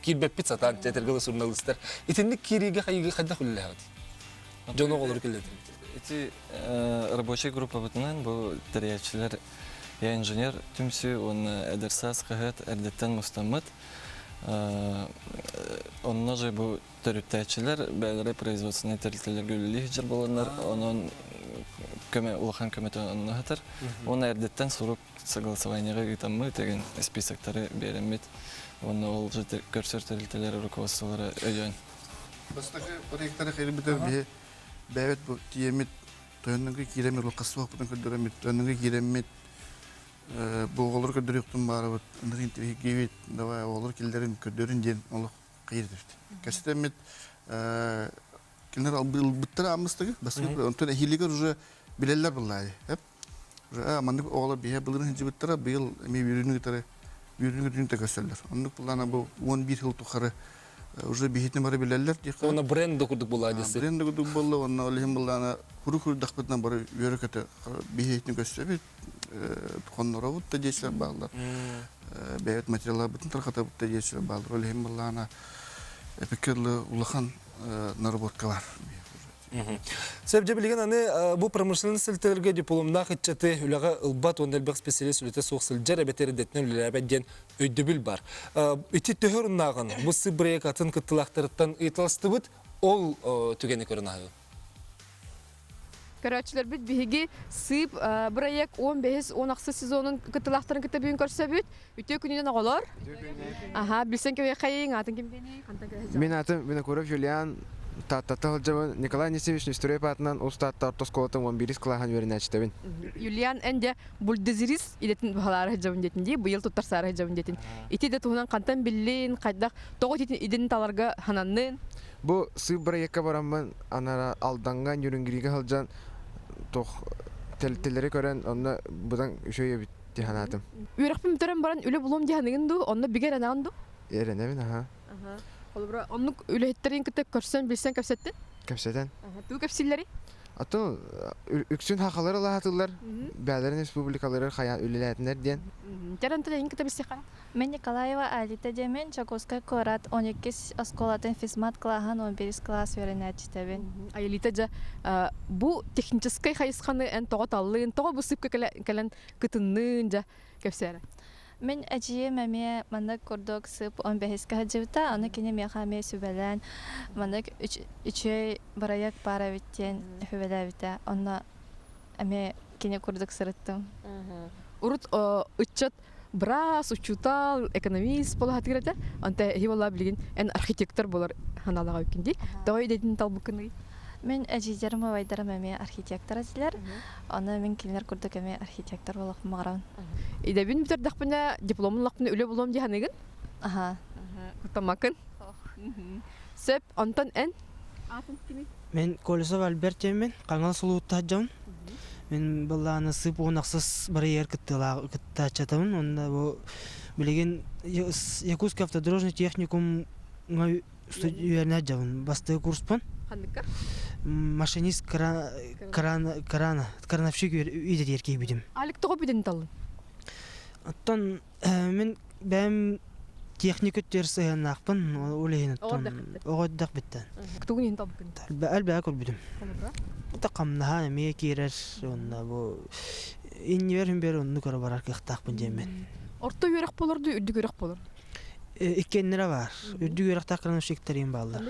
Speaker 1: киирбэппит сатаан театргалы суруналыыстар. Итинник киириигэ хайыгы хайдах үлэлэһэҕит? Дьон оҕолору киллэрдибит.
Speaker 4: Ити рабочай группабытынан бу тэрийээччилэр я инженер түмсүү уонна эдэр саас хаһыат эрдэттэн мустаммыт. Онно же бу төрүттээччилэр бэйэлэрэ производственнай тэрилтэлэргэ үлэлии сылдьар буоланнар, онон көмө улахан көмөтө онно сытар. Уонна эрдэттэн сурук согласованиеҕа ыытаммыт, деген списоктары биэрэммит. Уонна ол же көрсөр тэрилтэлэр руководстволара өйөөн.
Speaker 11: Бастакы проекттары кэлбитэр биһи бэйэбит бу тиэмит тойоннорго киирэммит лукасуохпутун көрдөрөммүт тойоннорго киирэммит бу оҕолору көрдөрүөхтүн баарыбыт ынырын тиһигибит давай оҕолор киллэрин көрдөрүн диэн олох кыйырдыбыт кэситэммит кинилэр албыттара аммыстыгы бастакы онтон эһиилигэр уже билэллэр быллаайы эп уже маннык оҕолор биһэ былырын сылдьыбыттара быйыл эмиэ үөрүүнү кытары үөрүүнү күтүнү көрсөллөр оннук былаана бу 11 жыл тухары уже биһитин бары билэллэр диэххэ.
Speaker 1: Уонна бренд да курдук буолла десе.
Speaker 11: Бренд да курдук буолла уонна ол иһин былаана куру курдахпытынан бары үөрэ көтө биһитин көссөбүт хонноробут да диэчилэр бааллар. Бэйэбит материалларбытын тарҕатабыт да диэчилэр бааллар. Ол иһин былаана эпикке улахан наработка бар.
Speaker 1: Сөп дьэ билигин аны бу промышленность сэлтэлэргэ дипломнаах ыччаты үлэҕэ ылбат уонна элбэх специалист үлэтэ суох сылдьар эбэтэр эрдэтинэн үлэлээбэт диэн өйдөбүл бар. Ити төһө оруннааҕын бу сып бырайыак атын кыттыылаахтарыттан ыйыталастыбыт, ол түгэни көрөн аһыы.
Speaker 7: Көрөөччүлэрбит биһиги сыып бырайыак 15-16 сезонун кыттыылаахтарын кытта бүгүн көрсөбүт. Үтүө күнүнэн оҕолор. Аха, билсэн кэбиэхэйиҥ, аатын ким диэний, хантан кэлэ
Speaker 13: Мин аатым Винокуров Юлиан, Тааттата сылдьабын. Николай Анисимович Нестеров аатынан Уус Таатта орто оскуолатын 11 кылааһын үөрэнээччитэбин.
Speaker 7: Юлиан, эн дьэ бульдозерист идэтин баһылаары сылдьабын диэтин дии, быйыл туттарсаары сылдьабын диэтин. Ити да туһунан хантан биллин, хайдах, тоҕо итин идин таларга хананнын?
Speaker 13: Бу сыып бырайыакка бараммын анара Алдаҥҥа, Нюрнгрига сылдьан туох тэллэри көрөн онно быдан үчүгэй эбит дии санаатым.
Speaker 7: Үөрэхпин бүтэрэн баран үлэ булуом дии саныгын дуу, онно бигэ эрэнэҕин дуу?
Speaker 13: Эрэнэбин, аха.
Speaker 7: Холобура, оннук үлэһиттэрин кытта көрсөн, билсэн кэпсэттин?
Speaker 13: Кэпсэтэн.
Speaker 7: Тугу кэпсииллэрий?
Speaker 13: Атын үксүн хахалар ылаатылар, бээлэрин республикалары хайаан үлэлээтинэр диэн.
Speaker 7: Дьэр онтон эйин кытта билсиэххэ.
Speaker 14: Мен Николаева Алита диэмин, Чокуускай куорат 12 оскуолатын физмат кылааһын 11 кылаас үөрэнээччитэбин.
Speaker 7: Аэлита дьэ бу техническэй хайысханы эн тоҕо таллыын, тоҕо бу сыпка кэлэн кытынныын дьэ кэпсээрэ.
Speaker 14: Мин эдьиийим эмиэ маннык курдук сып 15-ке сылдьыбыта, ону кини миэхэ эмиэ сүбэлээн маннык үчүгэй бырайыак баар эбит диэн сүбэлээбитэ. Онно эмиэ кини курдук сырыттым.
Speaker 7: Урут ыччат быраас, учуутал, экономист буола сатыыр этэ. Онто эһи буолла билигин эн архитектор буолар санаалаах эбиккин дии. Тоҕо идэтин талбыккыный?
Speaker 14: Мин эдьиийдэрим убайдарым эмиэ архитектор этилэр. Аны мин кинилэр курдук эмиэ архитектор буолуохпун баҕарабын.
Speaker 7: Идэбин бүтэрдэхпинэ, дипломун ыллахпына үлэ булуом дии саныыгын?
Speaker 14: Аха.
Speaker 7: Куттаммаккын? Сөп. Онтон эн? Аатын кимий?
Speaker 10: Мен Колесов Альберт диэммин, Хаҥалас улууттаах дьон. Мин былааны сып уон ахсыс барыйар кыттааччатабын. Онно бу билигин Якутский автодорожный техникум үөрэнэр дьабын. Бастакы курспун.
Speaker 7: Ханныкка?
Speaker 10: Машинист крана, крана, крановщик идэтигэр киирбитим.
Speaker 7: Алик тоҕо бүтүн таллын?
Speaker 10: Оттон Мин бэйэм техник өттүгэр сыһыаннаахпын, ол иһин оттон оҕо эрдэхпиттэн.
Speaker 7: Тугун иһин талбыккын?
Speaker 10: Элбэҕи көрбүтүм. Это хамнаһа эмиэ киирэр уонна бу иннибэр бэр оннук көрө барар кыахтаахпын диэммин.
Speaker 7: Орто үөрэх болор дуу, үрдүк үөрэх болор?
Speaker 10: Иккиэннэрэ баар. Үрдүк үөрэхтээх крановщиктарым бааллар.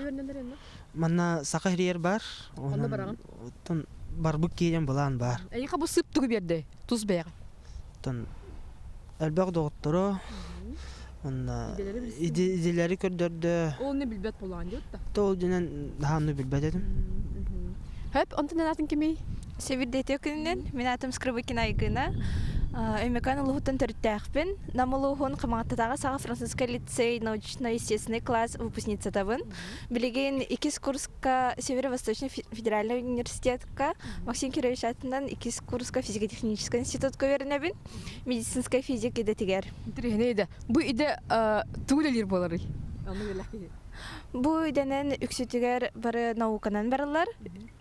Speaker 10: Манна саха иһирийэр баар.
Speaker 7: Онно бараҕын?
Speaker 10: Оттон барбыт киирэн былаан баар.
Speaker 7: Эйиэхэ бу сып тугу биэрдэй? Тус бэйэҕэ.
Speaker 10: Оттон элбэх доҕотторо уонна идэлэри көрдөрдө.
Speaker 7: Ол не билбэт буолаан диэт да.
Speaker 10: Ол дьинэн наһааны билбэт этим.
Speaker 7: Хөп, онтон эн аатын кимий?
Speaker 9: Севирдетио күнүнэн мин аатым Скрыбыкина Айгына. Өймөкөөн улууһуттан төрүттээхпин. Нам улууһун Хамаҕаттатааҕы Саха французскай лицей научно-естественный класс выпускницатабын. Билигин иккис курска Северо-Восточный федеральный университетка Максим Кирович аатынан иккис курска физико-техническай институтка үөрэнэбин. Медицинскай физик идэтигэр.
Speaker 7: Интэриэһинэй идэ. Бу идэ тугу үлэлиир буоларый?
Speaker 9: Бу идэнэн үксүтүгэр бары науканан бараллар.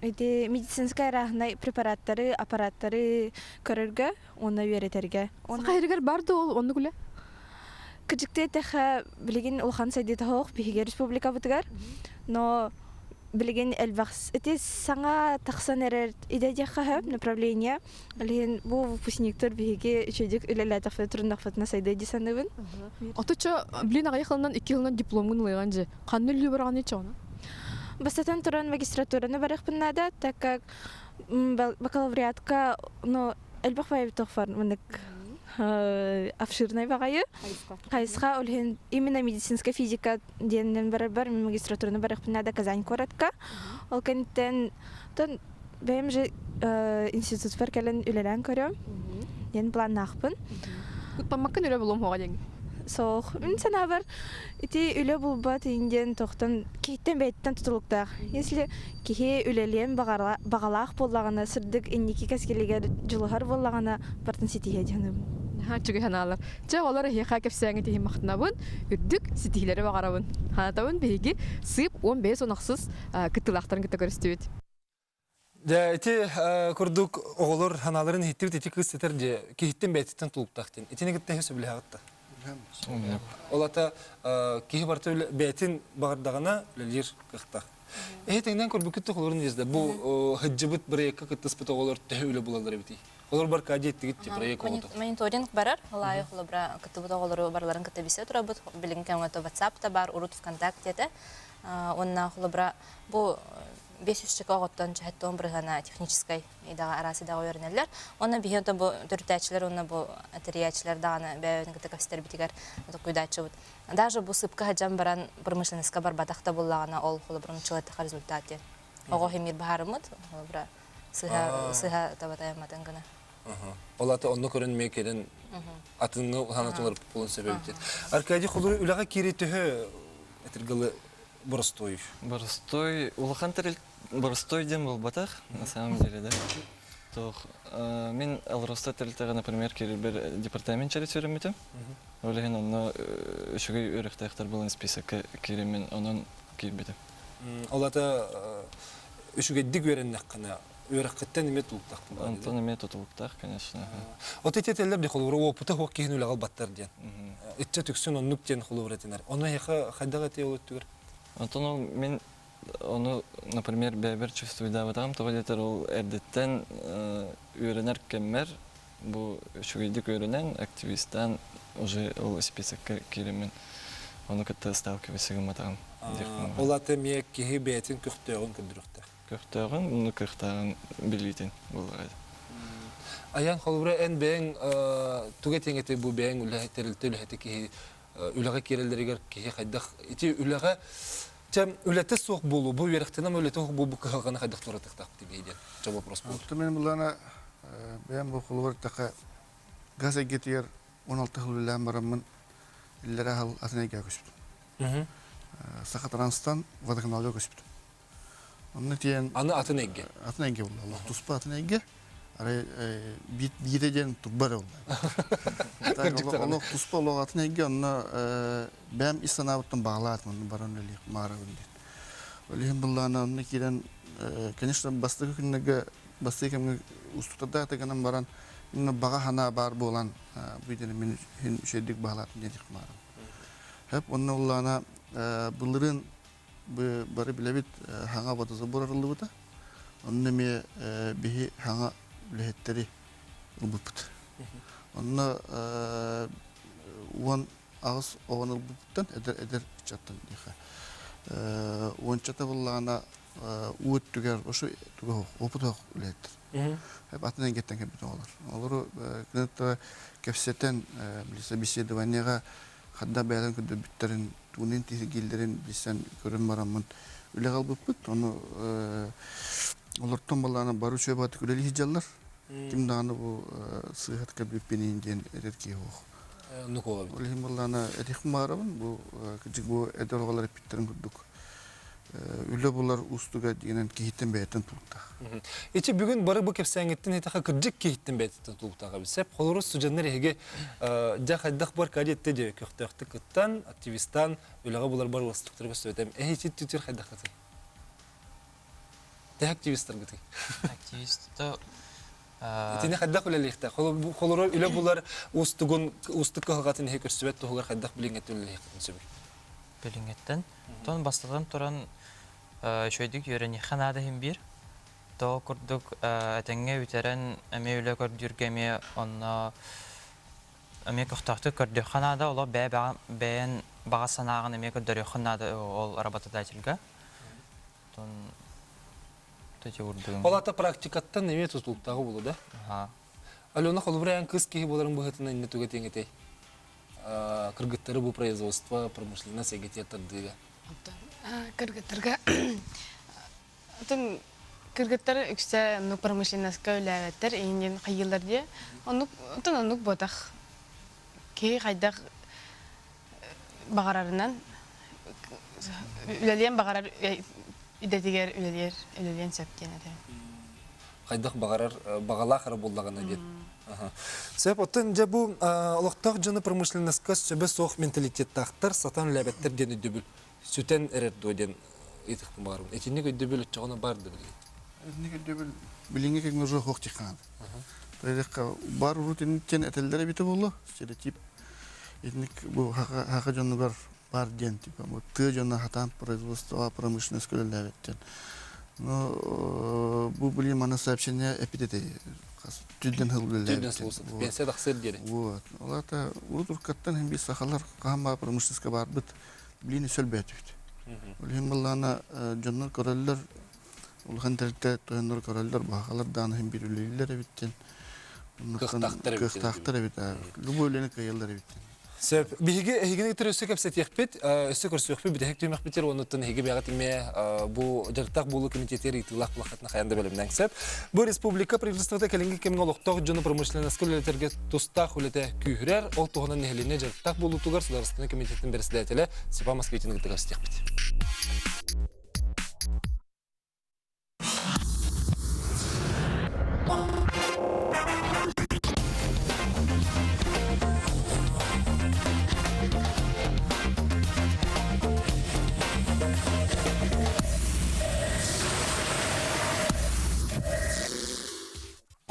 Speaker 9: Ити медицинскай арааһынай препараттары, аппараттары көрөргө уонна үөрэтэргэ.
Speaker 7: Саха сиригэр бар да ол оннук үлэ?
Speaker 9: Кырдьыкты эттэххэ, билигин улахан сайдыыта суох биһиги республикабытыгар. Но билигин элбэх ити саҥа тахсан эрэр идэ диэххэ сөп направление. Билигин бу выпускниктар биһиги үчүгэйдик үлэлээтэхпитинэ туруннахпытына сайдыа дии саныыбын.
Speaker 7: Отучча билин аҕыйах сылынан икки сылынан дипломҥун ылыаҕын дьэ. Ханна үлэлии бараҕыный чоҕуна?
Speaker 9: Бастатан туран магистратураны барыахпын наада, так как бакалавриатка ну элбэх баайбытохпор маннык обширный баҕайы хайысха ол иһин именно медицинская физика диэнинэн барарбар магистратураны барыахпын наада Казань куоратка ол кэнниттэн тон бэйэм же институтпар кэлэн үлэлээн көрөм диэн планнаахпын
Speaker 7: Куттаммаккын үлэ булуом хоҕо диэҥ
Speaker 9: Суох. Мин санаабар ити үлэ булбат иин диэн тохтон киһиттэн бэйэттэн тутулуктаах. Если киһи үлэлиэн баҕалаах буоллаҕына, сырдык инники кэскилигэр дьулуһар буоллаҕына, бартын ситиһиэ диэн
Speaker 7: Наһаа үчүгэй санаалар. Чэ, олор эһиэхэ кэпсээҥҥит иһин махтанабын, үрдүк ситиһиилэри баҕарабын. Хаанатабын биһиги сыып 15 онохсус кыттыылаахтарын кытта көрүстүбүт.
Speaker 1: Дьэ, ити курдук оҕолор санааларын иһиттибит ити кыыс сытар дьэ киһиттэн бэйэтиттэн тулуктаах диэн. Итини кытта эһи сөбүлэһэҕит да? Ол ата киһи барыта бэйэтин баҕардаҕына үлэлиир кыахтаах. Эһи тэҥнэн көрбүккүт да холорун диэс да бу сылдьыбыт бырайыакка кыттыспыт оҕолор төһө үлэ булаллар эбитий? Олор барка диэттигит ти проект оҕото.
Speaker 12: Мониторинг барар. Ол холобура кыттыбыт оҕолору барыларын кытта билсэ турабыт. Билигин кэмҥэ WhatsApp та бар, урут ВКонтакте этэ. Уонна холобура бу 500 оҕоттон чэһэттон бырыһыана техническай идэҕэ араас идэҕэ үөрэнэллэр. Онно биһи онтон бу төрүттээччилэр уонна бу тэрийээччилэр даҕаны бэйэбитин кытта кэпсэтэрбитигэр токуйдааччыбыт. Даже бу сыпка сылдьан баран промышленностька барбатах да буллаҕына ол холобурун чылаттаха результат диэн. Оҕо химир баһарыммыт, холобура сыһа сыһа табатайамматын гына.
Speaker 1: Ол ата онно көрөн мэ кэлэн атыҥҥа санатылар буолан сөбөбүт. Аркадий холуру үлэҕэ киири төһө этиргалы боростуой?
Speaker 4: Боростуой улахан тэрил боростуой диэн буолбатах на самом деле да. Туох мин Алроста тэрилтэҕэ например киирэрбэр департамент через үөрэммитим. Ол иһин онно үчүгэй үөрэхтээхтэр буолан списокка киирэммин онон киирбитим.
Speaker 1: Ол ата үчүгэйдик үөрэннэххинэ үөрэххиттэн эмиэ тутулуктаах
Speaker 4: Онтон эмиэ тутулуктаах, конечно.
Speaker 1: Вот эти этэллэр ди холобура опыта хуох киһини үлэҕэ ылбаттар диэн. Иччэ түксүн оннук диэн холобура этинэр. Ону эһиэхэ хайдах этиэ ол өттүгэр?
Speaker 4: Онтон ол мин ону, например, бэйэбэр чувствуйдаабатаҕым тоҕо диэтэр ол эрдэттэн үөрэнэр кэммэр бу үчүгэйдик үөрэнэн, активистаан уже ол списокка киирэммин ону кытта сталкиваться гымматаҕым.
Speaker 1: Ол ата эмиэ киһи бэйэтин көхтөөҕүн көрдөрүөхтээх.
Speaker 4: Көхтөөҕүн, уну кыахтааҕын билиитин буллаҕай.
Speaker 1: Айан холобура эн бэйэҥ туга этиҥ бу бэйэҥ үлэ тэрилтэ үлэһитэ киһи үлэҕэ киирэллэригэр киһи хайдах ити үлэҕэ чэ үлэтэ суох буолуу бу үөрэхтэнэн үлэтэ суох буолуу кыһалҕаны хайдах туоратыахтаахпыт диэн чэ вопрос буолар.
Speaker 11: Мен булана бэйэм бу холобур эттэххэ газ эйгэтигэр 16 сыл үлэлээн бараммын иллэрээ сыл атын эйгэҕэ көспүтүм. Саха Транстан водоканалга көспүтүм. Онно тиийэн
Speaker 1: Аны атын эйгэ.
Speaker 11: Атын эйгэ буолла. Туспа атын эйгэ. Арай биирэ диэн турба эрэ буолла. Олох туспа олох атын эйгэ онно бэйэм ис санаабыттан баҕалаатым онно баран үлэлиэх маарабын диэн. Ол иһин быллаана онно киирэн, конечно, бастакы күннэргэ бастакы кэмҥэ устутардаах да гынан баран, именно баҕа санаа баар буолан, бу идэни мин иһин үчүгэйдик баһылаатым диэн маарым. Хөп, онно уллаана былырыын бары билэбит хаҥа водозабор арыллыбыта. Онно эмиэ биһи хаҥа үлэһиттэри ылбыппыт. Онно 18 оҕону ылбыппыттан эдэр эдэр ыччаттан диэхэ. Уончата буллаҕына уу өттүгэр ошо туга опыт суох үлэһиттэр. Атын эйгэттэн кэлбит оҕолор. Олору кынаттара кэпсэтэн собеседованиеҕа хадда бэйэлэрин көрдөрбүттэрин, тугунан тиһигииллэрин билсэн көрөн бараммын үлэҕэ ылбыппыт. Ону олортон балаана бары үчүгэй баҕатык үлэлии сылдьаллар. Ким даҕаны бу сыыһат кэлбиппин диэн этэр киһи суох.
Speaker 1: Нукула.
Speaker 11: Ол иһин балаана этиэхпин баҕарабын бу кырдьык бу эдэр оҕолор эппиттэрин курдук үлэ булар уустуга диэнэн киһиттэн бэйэтин тулуктаах.
Speaker 1: Ити бүгүн бары бу кэпсээҥҥиттэн этиэхэ кырдьык киһиттэн бэйэтиттэн тулуктаах эбит. Сеп холору студеннар эһиги дьэ хайдах бар кадетте дьэ көхтөөхтүк кыттан, активистан үлэҕэ булар бар уустуктары көстүбэтем. Эһи ити түтүр хайдаххытый? Те активистаргытый?
Speaker 5: Активист то
Speaker 1: Итини хайдах үлэлиэхтэй? Холору үлэ булар уустугун уустук кыһалҕатын иһи көрсүбэт туһугар хайдах билиҥҥэттэн үлэлиэххитин сөбүй?
Speaker 5: Билиҥҥэттэн. Тон бастатан туран үчүгэйдик үөрэниэххэ наада иһин биир. То курдук этэҥҥэ бүтэрэн эмиэ үлэ көрдүүргэ эмиэ онно эмиэ көхтөөхтүк көрдүөххэ наада. Олох бэйэ бэйэн баҕа санааҕын эмиэ көрдөрүөххэ наада ол работодательга. Тон
Speaker 1: Ол ата практикаттан эмиэ тутулуктааҕы буолуо да? Алена холобура кыыс киһи буоларын быһыытынан иннэ туга тиэҥэтэй? Кыргыттары бу производство, промышленность эйгэтигэр тардыыга.
Speaker 6: Кыргыттарга Отон кыргыттар үксэ оннук промышленностька үлээбэттэр, иҥин хайыылар диye. Оннук отон оннук буотах. Киһи хайдах баҕарарынан үлэлиэн баҕарар идэтигэр үлэлиэр үлэлиэн сөп диэн этэ.
Speaker 1: Хайдах баҕарар баҕалаах эрэ буоллаҕына диэн. Сөп, оттон дьэ бу олохтоох дьону промышленностька сөбө суох менталитеттаахтар сатаан үлээбэттэр диэн өйдөбүл сүтэн эрэр дуо диэн ыйытыахпын баҕарабын. Итинник өйдөбүл оччоҕуна баар да билигин?
Speaker 11: Итинник өйдөбүл билиҥҥи кэмҥэ уже суох тихаан. Бар урут инниттэн этэллэр эбитэ буолуо, стереотип итинник бу хака дьонугар бар диэн типа бу тыа дьоно хатаан производство промышленность үлэлээбэттэн. Но бу блин маны сообщение эпитети түрден хыл үлэлээбит.
Speaker 1: Түрден пенсия тахсыр диэри.
Speaker 11: Вот. Ол ата урут уркаттан хем бис сахалар хаһан баар промышленностька барбыт блин сөлбөтүбүт. Ол иһин быллаана дьоннор көрөллөр улахан тэрилтэ тойоннор көрөллөр баһалар дааны хем бир үлэлииллэр эбиттен.
Speaker 1: Кыахтаахтар эбит.
Speaker 11: Кыахтаахтар эбит. Любой үлэни кыайаллар эбиттен.
Speaker 1: Сөп. Биһиги эһигини кытары өссө кэпсэтиэхпит, өссө көрсүөхпүт, бүтэһик түһүмэхпитигэр уонуттан эһиги бэйэҕит эмиэ бу дьарыктаах буолуу комитетигэр ыйытыылаах булаххытына хайаан да бэлэмнээҥ сөп. Бу республика правительствота кэлиҥҥи кэмҥэ олохтоох дьону промышленноска үлэлэтэргэ тустаах үлэтэ күүһүрэр. Ол туһунан нэһилиэнньэ дьарыктаах буолуутугар Судаарыстыбаннай комитетын бэрэссэдээтэлэ Степан Москвитин кытта көрсүөхпүт.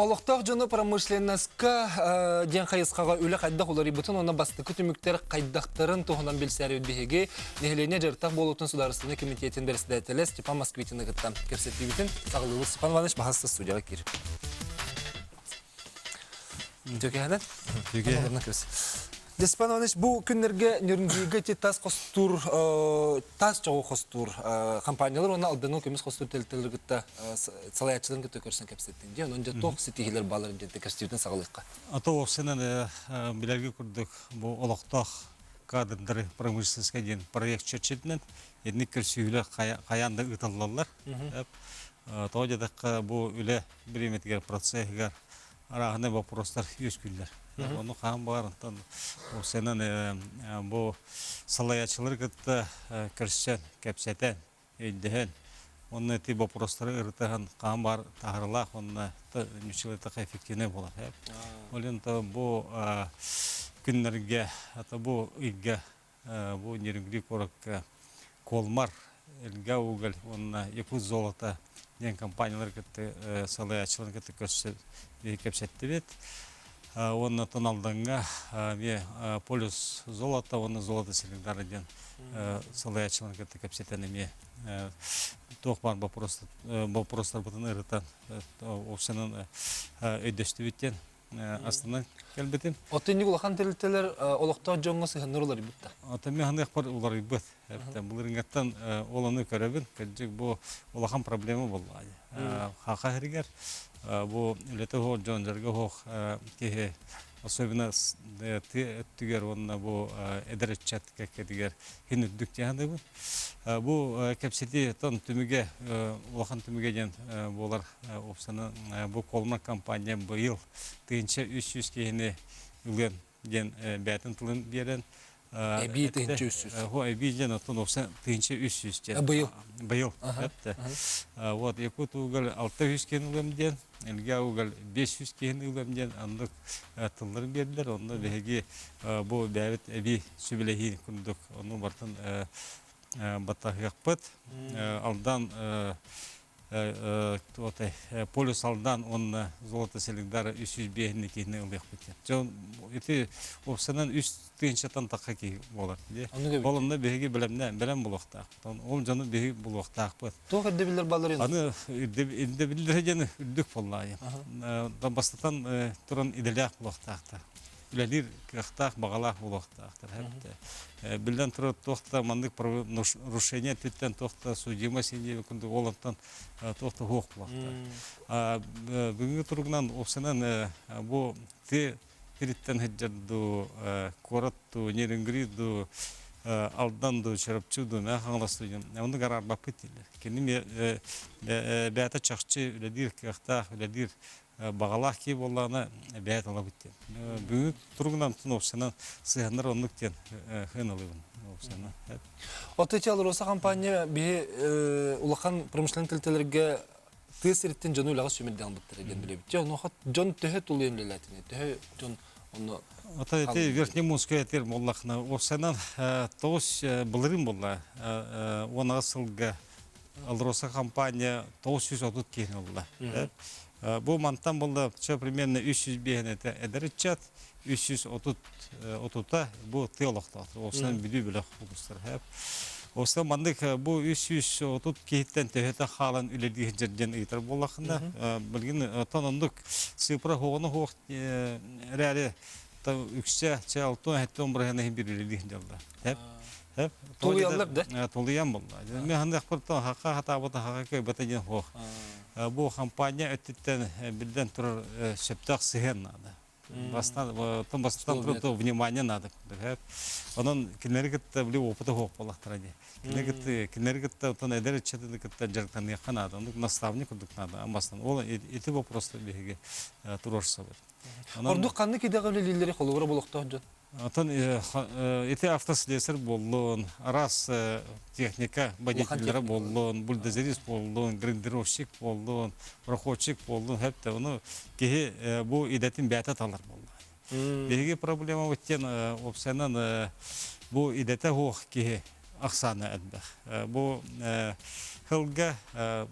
Speaker 1: Олохтоох дьону промышленноска диэн хайысхаҕа үлэ хайдах уларыйбытын уонна бастакы түмүктэр хайдахтарын туһунан билсээрибит биһиги нэһилиэнньэ дьарыктаах буолуутун судаарыстыбаннай кэмитиэтин бэрэссэдээтэлэ Степан Москвитины кытта кэпсэтиибитин саҕалыыбыт. Степан Иванович баһаста студияҕа киир. Төкэһэнэн? Степан Иванович, бу күннэргэ Нюрнберга ити тас хостуур, тас чоҕу хостуур компаниялар уонна Алдаҥҥа көмүс хостуур тэрилтэлэри кытта салайааччыларын кытта көрсөн кэпсэттиҥ дии. Онон дьэ туох ситиһиилэр баалларын диэн кэпсэтиибитин саҕалыахха.
Speaker 15: Ато уопсайынан билэргэ курдук бу олохтоох кадрдары промышленноска диэн проект чэрчитинэн итинник көрсүһүүлэр хайаан да ыытыллаллар. Тоҕо диэтэххэ бу үлэ бириэмэтигэр процеһыгар арааһынай боппуруостар үөскүүллэр. Ону хаһан баҕар онтон уопсайынан бу салайааччылары кытта көрсөн, кэпсэтэн, өйдөһөн. Онно ити вопростары ырытыһан хаан бар таһарылаах онно ньуччалыытаха эффективнэй буолар. Ол то бу күннэргэ ата бу ыйга бу Нерюнгри куоракка Колмар, Элга уголь уонна Якут золото диэн компаниялар кытта салайааччыларын кытта көрсө кэпсэттибит. Уонна Алдаҥҥа эмиэ Полюс золото уонна Золото Селигдара диэн салайааччыларын кытта кэпсэтэн эмиэ туох баар вопростарбытын ырытан уопсанан өйдөстүбүт диэн астынан кэлбитим.
Speaker 1: Оттон улахан тэрилтэлэр олохтоох дьоҥҥо сыһыннар уларыйбыт да?
Speaker 15: Оттон мен ханыахпар уларыйбыт. Былырыҥҥаттан ол ону көрөбүн. Кырдьык бу улахан проблема буолла. Хаха хэригэр бу үлэтэ суох дьон дьарга суох киһи особенно тыа өттүгэр уонна бу эдэр ыччат кэккэтигэр хин үрдүк диэн Бу кэпсэтии тон түмүгэ улахан түмүгэ диэн буолар уопсанан бу Колмар компания быйыл 1300 киһини ылыан диэн бэйэтин тылын биэрэн
Speaker 1: Эбии 1300.
Speaker 15: Хо эбии диэн оттон уопсан 1300 диэн.
Speaker 1: Быйыл.
Speaker 15: Быйыл. Вот Якут уголь 600 киһини ылыам диэн, Элгэ уголь 500 киһини ылыам диэн аннык тылларын биэрдилэр. Онно биһиги бу бэйэбит эбии сүбэлэһии курдук ону бартын баттаһыахпыт. Алдан полюс Алдан уонна Золото Селигдара 305 киһини ылыахпыт. Дьон ити уопсанан үс тыһыынчаттан тахха киһи буолар. Ол онно биһиги бэлэмнээн бэлэм булуохтаахпыт. Ол дьону биһиги булуохтаахпыт.
Speaker 1: Туох ирдэбиллэр балларын?
Speaker 15: Аны ирдэбиллэр диэн үрдүк буоллаайы. Бастатан туран идэлээх булуохтаахтар. Үлэлиир кыахтаах, баҕалаах буолуохтаахтар. Биллэн турар, туох да маннык нарушение өттүттэн туох да судимость диэбит курдук ол онтон туох да суох буолуохтаах. Бүгүҥҥү туругунан уопсайынан бу тыа сириттэн сылдьар дуу, куорат дуу, Нерюнгри дуу, Алдан дуу, Чурапчы дуу, Мэҥэ Хаҥалас дуу диэн оннук араарбаппыт дииллэр. Кини бэйэтэ чахчы үлэлиир кыахтаах, үлэлиир баҕалаах киһи буоллаҕына бэйэ талабыт диэн. Бүгүн туругунан уопсанан сыһаннар оннук диэн хыналыбын уопсанан.
Speaker 1: Оттон ити Алроса компания биһи улахан промышленный тэрилтэлэргэ тыа сириттэн дьону үлэҕэ сүүмэрдээн ылбыттара диэн билэбит. Дьэ, онуоха дьон төһө тулуйан үлэлээтини, төһө дьон онно
Speaker 15: Ата ити Верхнемунская этер буоллахына уопсайынан тоҕус былырыын буолла 10 сылга Алроса компания 930 киһини ылла. Бу мантан буолла чө примерно 305 это эдэр ыччат, 330 отута бу тыа олохтоохтор. Уопсайынан бүдүү бөлөх улуустар. Уопсайынан маннык бу 330 киһиттэн төһөтө хаалан үлэлии сылдьар диэн ыйытар буоллаххына, билигин оттон оннук цифра хоҕону хоох эрээри үксэ чэ 6-7 бырыһыан иһин биир үлэлии сылдьаллар. Хеп.
Speaker 1: Тулуйаллар да?
Speaker 15: Тулуйан булла. Мен хандык хака хатаабыта хака көйбөтө диэн хуох. Бу компания өттүттэн билден турар сөптөөх сыһыан наада. Бастан бастан турар внимание надо. Онон кинилэри кытта били опыта хуох буоллахтара дии. Кинилэри кытта кинилэри кытта отон эдэр ыччаты кытта дьарыктаныахха наада. Оннук наставник курдук наада. Бастан ол ити вопростар биһиги туруорсабыт.
Speaker 1: Ордук ханнык идэҕэ үлэлииллэри холобура болохтоох дьон?
Speaker 15: Отон ити автослесарь буоллун, араас техника водителлэрэ буоллун, бульдозерист буоллун, гриндировщик буоллун, проходчик буоллун, хэптэ ону киһи бу идэтин бэйэтэ талар буолла. Биһиги проблемабыт диэн уопсайынан бу идэтэ суох киһи ахсаана элбэх. Бу сылга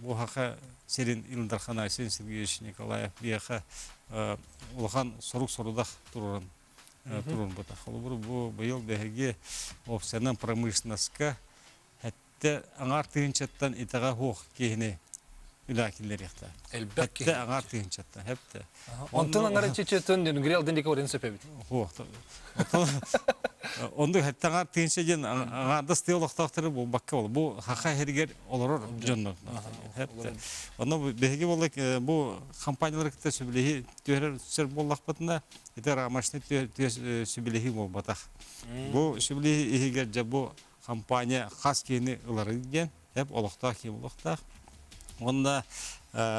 Speaker 15: бу Саха сирин Ил Дархана Айсен Сергеевич Николаев биһиэхэ улахан сорук-сорудах туруоран туруорбута. Холобур, бу быйыл биһиги уопсайынан промышленноска хэттэ аҥаар тыһыынчаттан итэҕэ суох киһини үлэҕэ киллэриэхтээх.
Speaker 1: Элбэх киһи.
Speaker 15: Хэттэ аҥаар тыһыынчаттан, хэптэ.
Speaker 1: Онтон аҥара чечетон Нерюнгри Алдан диэки барыан сөп эбит.
Speaker 15: Суох. Оннук хэттэ аҥаар тыһыынча диэн аҥаардас тыа олохтоохтору буолбакка ол. Бу хаха иһигэр олорор дьоннор. Онно биһиги буолла бу компаниялары кытта сөбүлэһии түһэрэр сир буоллахпытына ити рамочный сөбүлэһии буолбатах. Бу сөбүлэһии иһигэр дьэ бу компания хас киһини ылары диэн эп олохтоох киһи буолуохтаах. Уонна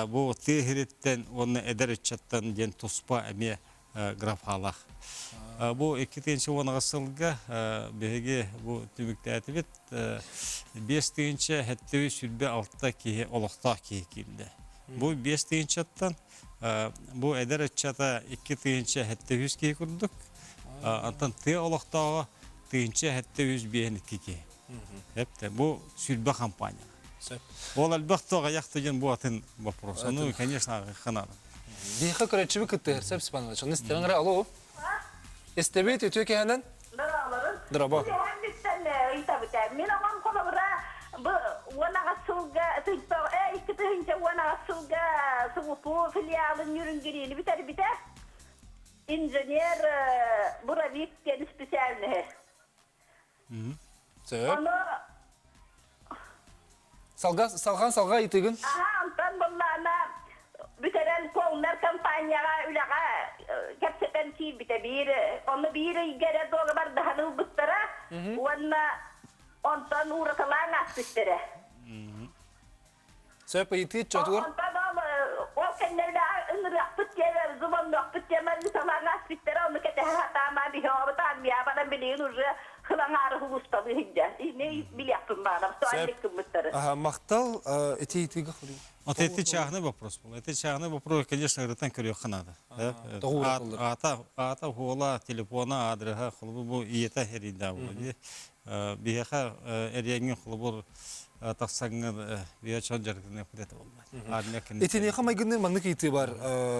Speaker 15: бу тыа сириттэн уонна эдэр ыччаттан диэн туспа эмиэ. графалаах. Бу 2010 сылга биһиги бу түмүктээтибит 5726 киһи олохтоох киһи киирдэ. Бу 5 тыһыынчаттан бу эдэр ыччата 2703 киһи курдук, онтон тыа олохтооҕо 1752 киһи. Эпте бу сүлбэ компания. Ол элбэх то аҕыйах диэн бу атын вопрос. Ну, конечно, ханада.
Speaker 1: Биһиэхэ көрөөччүбү кыттыһар Сеп Степанович. Оны истэрин эрэ алло. Истэбит үтүө киһинэн. Дорообо.
Speaker 16: Мин оҕом холобура бу 18 сылга 2018 сылга СУПУ филиалын Нюрнгерини бүтэрбитэ. Инженер буровик диэн специальноһы.
Speaker 1: Сөп. Салга, салҕан салҕа ыйытыгын.
Speaker 16: Аха, онтон буллаана бүтэрэн Колнер компанияҕа үлэҕэ кэпсэтэн киирбитэ биир ону биир ыйга эрэ дуогабардаһан ылбыттара уонна онтон уураталаан ааспыттара.
Speaker 1: Сөп ыйытыы чотугар.
Speaker 16: Онтон ол ол кэннэринэ ыҥырыахпыт диэн звоннуохпут диэн салаан ааспыттара ону кэтэһэ сатаама биһиэхэ армия баран билигин уже хылаҥаары улуусталыы сылдьар. Ини билиэхпин баҕарам
Speaker 1: Сөп.
Speaker 16: гыммыттары.
Speaker 1: Аха, махтал ити ыйытыыга хоруй.
Speaker 15: Вот это чахный вопрос был. Это чахный вопрос, конечно, ырытан көрүөххэ наада.
Speaker 1: Тоҕу уратыллар.
Speaker 15: Аата, аата, хуола, телефона, адреһа, холобур бу ийэтэ эрийдэ буолла. Биһиэхэ эриэҥҥин холобур тахсаҥҥын биһиэ чон дьарыктаныахпыт этэ буолла. Армия кэнниттэн.
Speaker 1: Итиниэхэ майгынныыр маннык ыйытыы бар,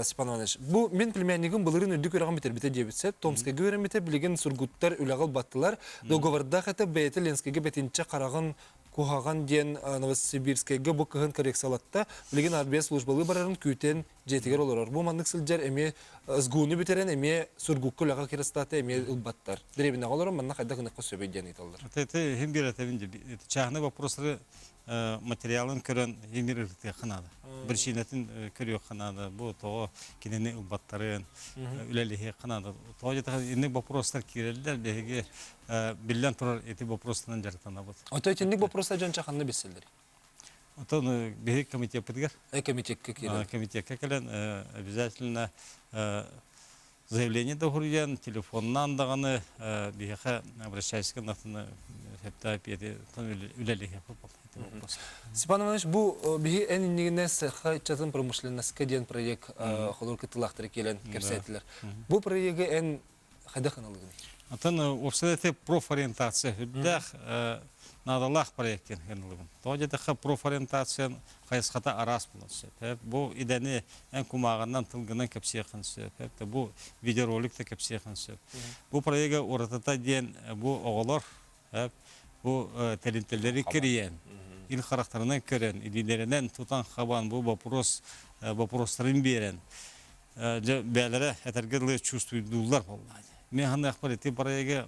Speaker 1: Степан Иванович. Бу мин племяннигым былырыын үрдүк үөрэҕин бүтэрбитэ диэбитсэ, Томскайга үөрэммитэ, билигин сургуттар үлэҕэ ылбаттылар. Договордаах этэ бэйэтэ Ленскэйгэ бэтинчэ хараҕын куһаҕан диэн Новосибирскайга бу кыһын коррекциялатта. Билигин армия службалыы барарын күүтэн дьиэтигэр олорор. Бу маннык сылдьар эмиэ СГУ-ну бүтэрэн эмиэ Сургукка үлэҕэ кирэстаата эмиэ ылбаттар. Дэриэбинэҕэ олорон манна хайдах гыныахха сөбүй диэн ыйыталлар.
Speaker 15: Это иһин биэр этэбин чааһынай вопростары материалын көрөн иһин биэр ырытыахха наада. Причинатын көрүөххэ наада. Бу тоҕо кинини ылбаттарын үлэлиһиэххэ наада. Тоҕо диэтэххэ инник вопростар киирэллэр биһиги биллэн турар ити вопростарынан дьарыктанабыт.
Speaker 1: Ото итинник вопростар дьон ханна билсэллэр?
Speaker 15: Отон биһиги комитеппытыгар
Speaker 1: комитекка киирэн.
Speaker 15: Комитекка кэлэн обязательно заявление да суруйан, телефоннаан даҕаны биһиэхэ обращайся гыннахтына сөптөөх эппиэти үлэлиһиэхпит буолла.
Speaker 1: Степан Иванович, бу биһи эн иннигинэ Саха ыччатын промышленноска диэн проект холур кыттыылаахтары кэлэн кэпсээтилэр. Бу проегы эн хайдах аналыгыный?
Speaker 15: Атын уопсай это профориентация үрдээх наадалаах проект диэн ыҥырылыбын. Тоҕо диэтэххэ профориентация хайысхата араас буолар сөп. Бу идэни эн кумааҕынан тылгынан кэпсиэххин сөп. Бу видеоролик да кэпсиэххин сөп. Бу проега уратыта диэн бу оҕолор бу тэрилтэлэри кэрийэн, ил харахтарынан көрөн, илиилэринэн тутан-хабан бу вопрос вопростарын биэрэн дьэ бээлэрэ этэргэ дылы чувствуйдууллар буоллаа. Мен ханыахпар ити проеги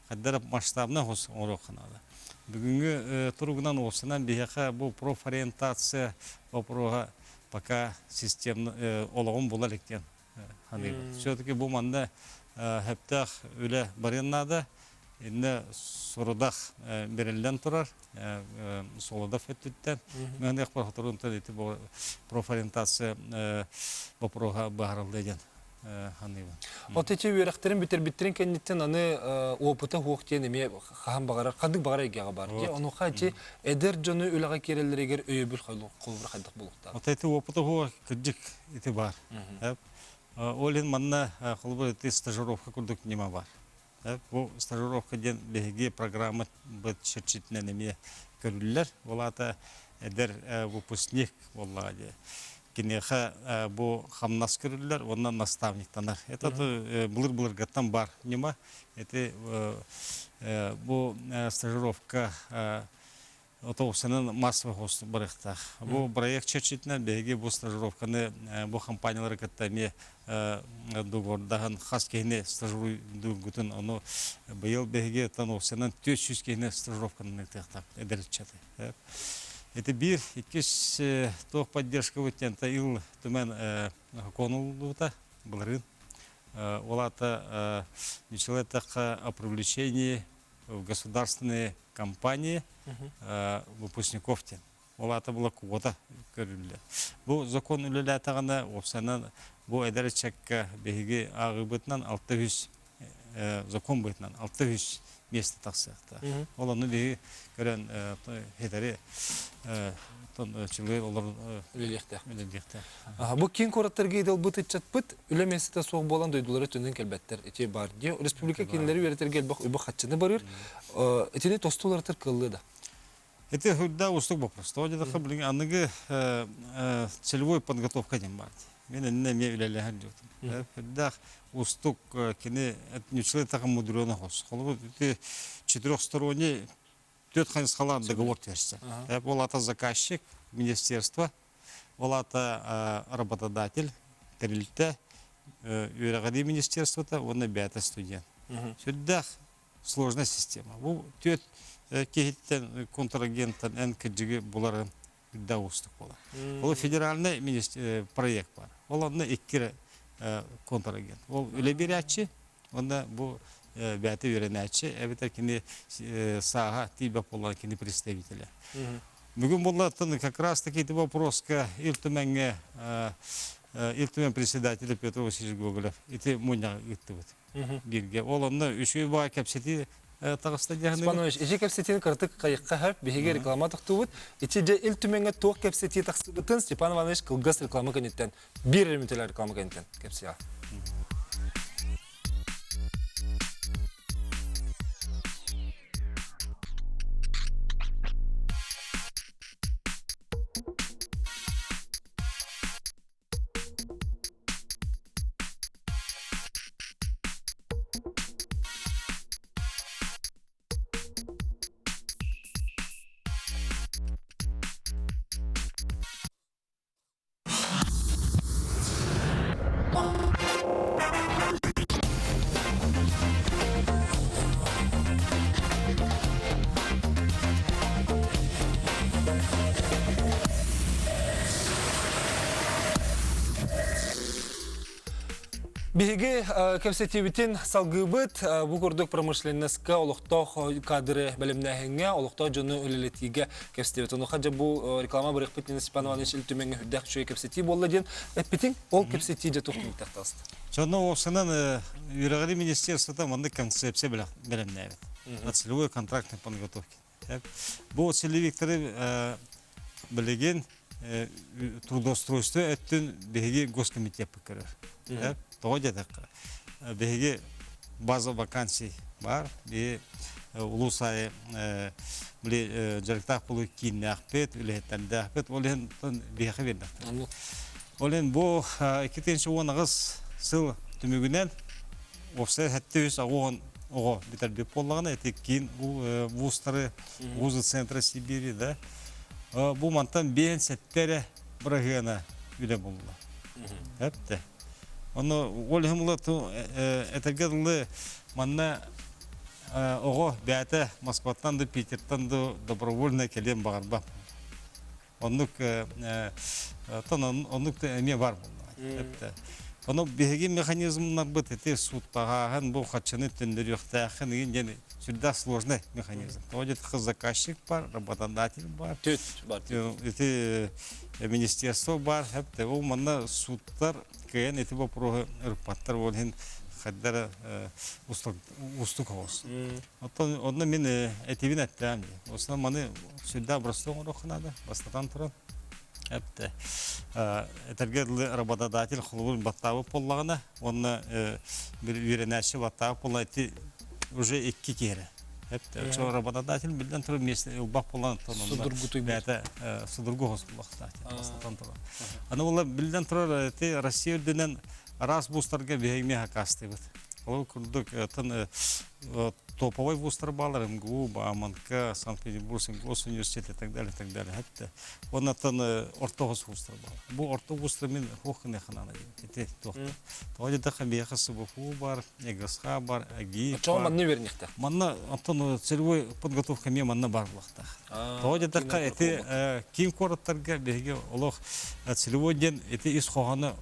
Speaker 15: хайдара масштабнай хос оҥоруохха наада. Бүгүҥҥү туругунан уопсанан биһиэхэ бу профориентация вопроһа пока системно олоҕун була илик диэн саныыбын. Все-таки бу манна сөптөөх үлэ барыан наада. Иннэ сорудах бэриллэн турар Солодов өттүттэн. Мыаныахпар соторунтан ити профориентация боппуруоһа быһаарыллыа диэн саныыбын.
Speaker 1: Вот эти үөрэхтэрин бүтэрбиттэрин кэнниттэн аны опыта суох диэн эмиэ хаһан баҕарар, ханнык баҕарар эйгэҕэ баар. Дьэ, онуоха ити эдэр дьону үлэҕэ киирэллэригэр өйөбүл холобура хайдах буолуохтаах?
Speaker 15: Вот эти опыта суох кырдьык ити баар. Ол иһин манна холобур ити стажировка курдук ньыма бар. Бу стажировка диэн биһиги программа чэрчитинэн эмиэ көрүллэр. Ол аата эдэр выпускник буоллаҕа дии. Киниэхэ бу хамнас көрүллэр уонна наставниктанар. Это былыр-былыргаттан бар ньыма. Это бу стажировка Отоусанан массовый хост барыахтаах. Бу проект чэрчитинэн биһиги бу стажировканы бу компаниялары кытта эмиэ договордаһан хас киһини стажируйдуургутун ону быйыл биһиги Тоносанан 400 киһини стажировканы ыытыахтаах эдэр ыччаты. Это биир, иккис туох поддержка диэн Ил Түмэн сокуонуллубута былырыын. Ол аата ничего о привлечении в государственные компании выпускников диэн. Ол аата була квота көрүллэр. Бу закон үлэлээтэҕинэ, уопсайынан Бу эдэр ыччакка биһиги ааҕыыбытынан 600 закон быһыытынан 600 миэстэ тахсыахтаах. Ол онно биһиги көрөн хитэри чылы олор
Speaker 1: үлэлиэхтээх.
Speaker 15: Үлэлиэхтээх.
Speaker 1: Бу киин куораттарга идэлбыт ыччатпыт үлэ миэстэтэ суох буолан дойдулара төннөн кэлбэттэр. Ити бар дии. Республика кинилэри үөрэтэргэ элбэх үбү хаччыны барыр. Итини тосту уларытар кыаллыа да.
Speaker 15: Это худда устук вопрос. Тоҕо диэтэххэ билигин аныгы целевой подготовка диэн баар. Мен иннэ эмиэ үлэлэһэр дьиэтим. Үрдээх устук кини ньуччалыы таха мудрёный хос. Холобур ити четырехсторонний төрт хайысхалаах договор түһэрсэ. Ол ата заказчик, министерство, ол ата работодатель, тэрилтэ, үөрэҕирии министерствота уонна бэйэтэ студент. Сүрдээх сложная система. Бу түөрт киһиттэн контрагенттан эн кырдьыгы буларын үрдэ уустук буолар. Ол федеральный проект бар. Ол онно икки контрагент. Ол үлэ биэрээччи, уонна бу бэйэтэ үөрэнээччи, эбэтэр кини сааһа тиийбэт буоллаҕына кини представителэ. Бүгүн буоллаттан как раз таки ити вопроска Ил Түмэҥҥэ Ил Түмэн председателя Петр Васильевич Гоголев ити мунньаҕы ыыттыбыт. Бииргэ. Ол онно үчүгэй баҕа кэпсэтии таҕыста диэхинэ.
Speaker 1: Степанович, ити кэпсэтиини кыратык хайыкка хөп, биһиги реклама тохтуубут. Ити дьэ Ил Түмэҥҥэ туох кэпсэтии тахсыбытын Степан Иванович кылгас реклама кэнниттэн, биир эрэ мүнүүтэлээх реклама кэнниттэн кэпсиэҕэ. Биһиги кэпсэтиибитин салгыыбыт. Бу курдук промышленноска олохтоох кадры бэлэмнээһиҥҥэ, олохтоох дьону үлэлэтиигэ кэпсэтибит. Онуоха дьэ бу реклама барыахпыт диэн Степан Иванович Ил Түмэҥҥэ үрдээх үчүгэй кэпсэтии буолла диэн эппитиҥ. Ол кэпсэтии дьэ туох түмүктээх таҕыста?
Speaker 15: Дьоно уопсанан үөрэҕирии министерствота маннык концепция бэлэмнээбит. Целевой контрактной подготовки. Бу целевиктары билигин трудоустройство өттүн биһиги госкомитеппыт көрөр. Тоҕо диэтэххэ, биһиги база вакансий бар. Биһи улуус аайы били дьарыктаах буолуу кииннээхпит, үлэһиттэрдээхпит. Ол иһин биһиэхэ биэрдэхтэр. Ол иһин бу 2018 сыл түмүгүнэн уопсай 780 оҕо бүтэрбит буоллаҕына, ити киин вузтары, вузы центра Сибири, да, бу мантан биэн сэттэ эрэ бырагыана үлэ булла. Эпте. Ону ол иһин була этэргэ дылы манна оҕо бэйэтэ Москваттан да Питертан да добровольно кэлиэн баҕарбат. Оннук оннук эмиэ бар буолла. Ону биһиги механизмнарбыт ити сууттаһааһын бу хаччыны төннөрүөхтээххин игин диэн сүрдээх сложный механизм. Тоҕо диэтэххэ заказчик бар, работодатель бар.
Speaker 1: Түт бар.
Speaker 15: Ити министерство бар, хэп ол манна сууттар кыайан ити вопроһу ырыппаттар ол иһин хайдара устук оҕус. Оттон онно мин этибин эттэм дии. Основном маны сүрдээх боростуой оҥоруохха наада, бастатан туран. Эптэ этэргэ дылы работодатель холобур баттаабыт буоллаҕына, уонна bir үөрэнээччи баттаабыт буолла ити уже икки киһи эрэ. Эптэ очо работодатель биллэн турар миэстэ ылбах буолан бэйэтэ судургу хос булуохтаах бастатан туран. Аны буолла биллэн турар ити Россия үрдүнэн араас вузтарга биһиги эмиэ хакаастыыбыт. Ол курдук тын топовой вузтар баалар МГУ, БАМНК, Санкт-Петербургский госуниверситет и так далее, и так далее. Хэтте. Оннаттан орто вузтар баалар. Бу орто вузтар мин хуох гыныаххын ити туохта. Тоҕо диэтэххэ биһиэхэ СБФУ бар, ЭГСХ бар, АГИ
Speaker 1: Чоҕо манна үөрэнихтэ.
Speaker 15: Манна оттон целевой подготовка эмиэ манна бар буолуохтаах. Тоҕо диэтэххэ ити киин куораттарга биһиги олох целевой диэн ити ис хоһооно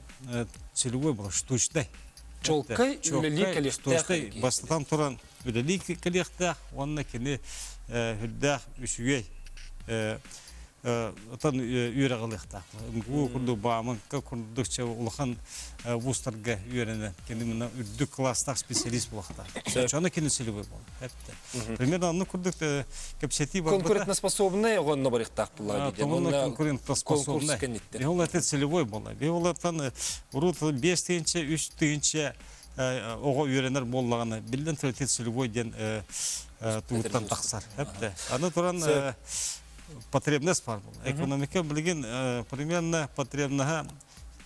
Speaker 15: целевой буолар, штучный.
Speaker 1: Чолкай үлэлии кэлиэхтээх.
Speaker 15: Бастатан туран үлэлии кэлиэхтээх уонна кини үрдээх үчүгэй. Отон үөрэх ылыахтаах. МГУ курдук Бааманка курдук улахан вузтарга үөрэнэн кини мына үрдүк класстаах специалист буолуохтаах. Чону кини целевой буол. Примерно оннук курдук кэпсэтии барбыта.
Speaker 1: Конкурентоспособный оҕонно барыахтаах буолла
Speaker 15: диэн. Конкурентоспособный. Ол это целевой буолла. Бе олартан урут 5 тыһыынча, 3 тыһыынча оҕо үөрэнэр буоллаҕына, биллэн турар целевой диэн тугуттан тахсар. Аны туран потребность бар буолла. Экономика билигин примерно потребноһа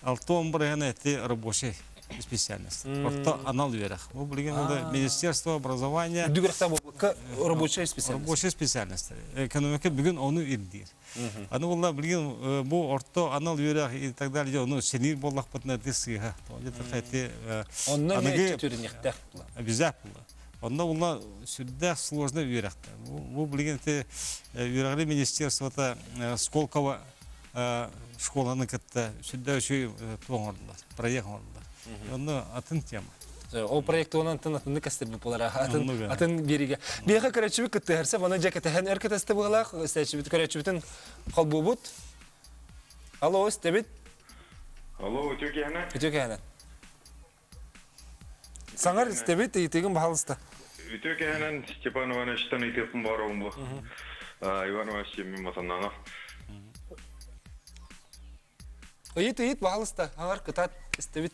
Speaker 15: 6 бырыһыана эти рабочий специальность. Орто анал үөрэх. Бу билигин Министерство образования
Speaker 1: рабочая специальность.
Speaker 15: Рабочая специальность. Экономика бүгүн ону ирдиир. Аны буолла билигин бу орто анал үөрэх и так далее ону сениир буоллахпытына ити сыыһа.
Speaker 1: Онно
Speaker 15: аныгы обязательно. Онно була сүрдээх сложно үөрэхтэ. Бу билигин ити үөрэҕи министерствота Сколково школаны кытта сүрдээх үчүгэй туох оҥордулар, проект оҥордулар. Онно атын тема.
Speaker 1: Ол проект туһунан атын атыннык кэстэрбит буолара атын атын биэригэ. Биэхэ көрөөччүбүт кыттыһарса, оны дьэ кэтэһэн өр кэтэстэ быһалаах, истээччибит көрөөччүбүтүн холбуубут. Алло, истэбит.
Speaker 17: Алло, үтүө киэһэнэн.
Speaker 1: Үтүө киэһэнэн. Саҥар истэбит, ыйытыгын баһалыста.
Speaker 17: Үтүө киэһэнэн Степан Ивановичтан ыйытыахпын баарабын бу. Иван Иванович Семен Матананов.
Speaker 1: Ыйыт, ыйыт, баһалыста. Аҥар кытаат истэбит.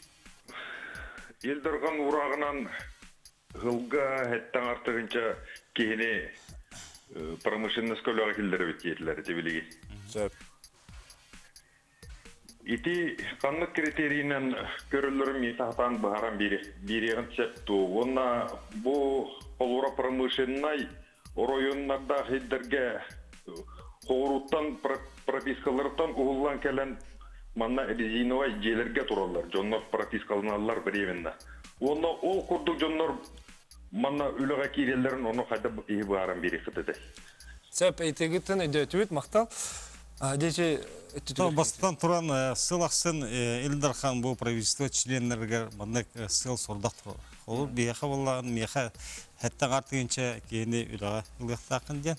Speaker 17: Ил Дархан урааҕынан сылга хэттэн артыгынча киһини промышленность көлөҕө киллэрэбит диэтилэр ити билигин.
Speaker 1: Сөп.
Speaker 17: Ити ханнык критерийинэн көрөллөрүн мин сатаан быһааран биэриэҕин сөп дуо? Уонна бу холура промышленнай оройуоннардаах сирдэргэ хоҕурууттан пропискаларыттан уһуллан кэлэн манна резиновай дьиэлэргэ тураллар, дьоннор пропискаланаллар временно. Уонна ол курдук дьоннор манна үлэҕэ киирэллэрин ону хайдах киһи быһааран биэриэххит этэй?
Speaker 1: Сөп, этигиттэн өйдөөтүбүт, махтал. Дечи
Speaker 15: Бастатан туран сыл ахсын Ил Дархан бу правительство членнэригэр маннык сыал сордох турар. Ол биһиэхэ буоллаҕын миэхэ хэттэ артыгынча киһини үлэҕэ ылыахтааххын диэн,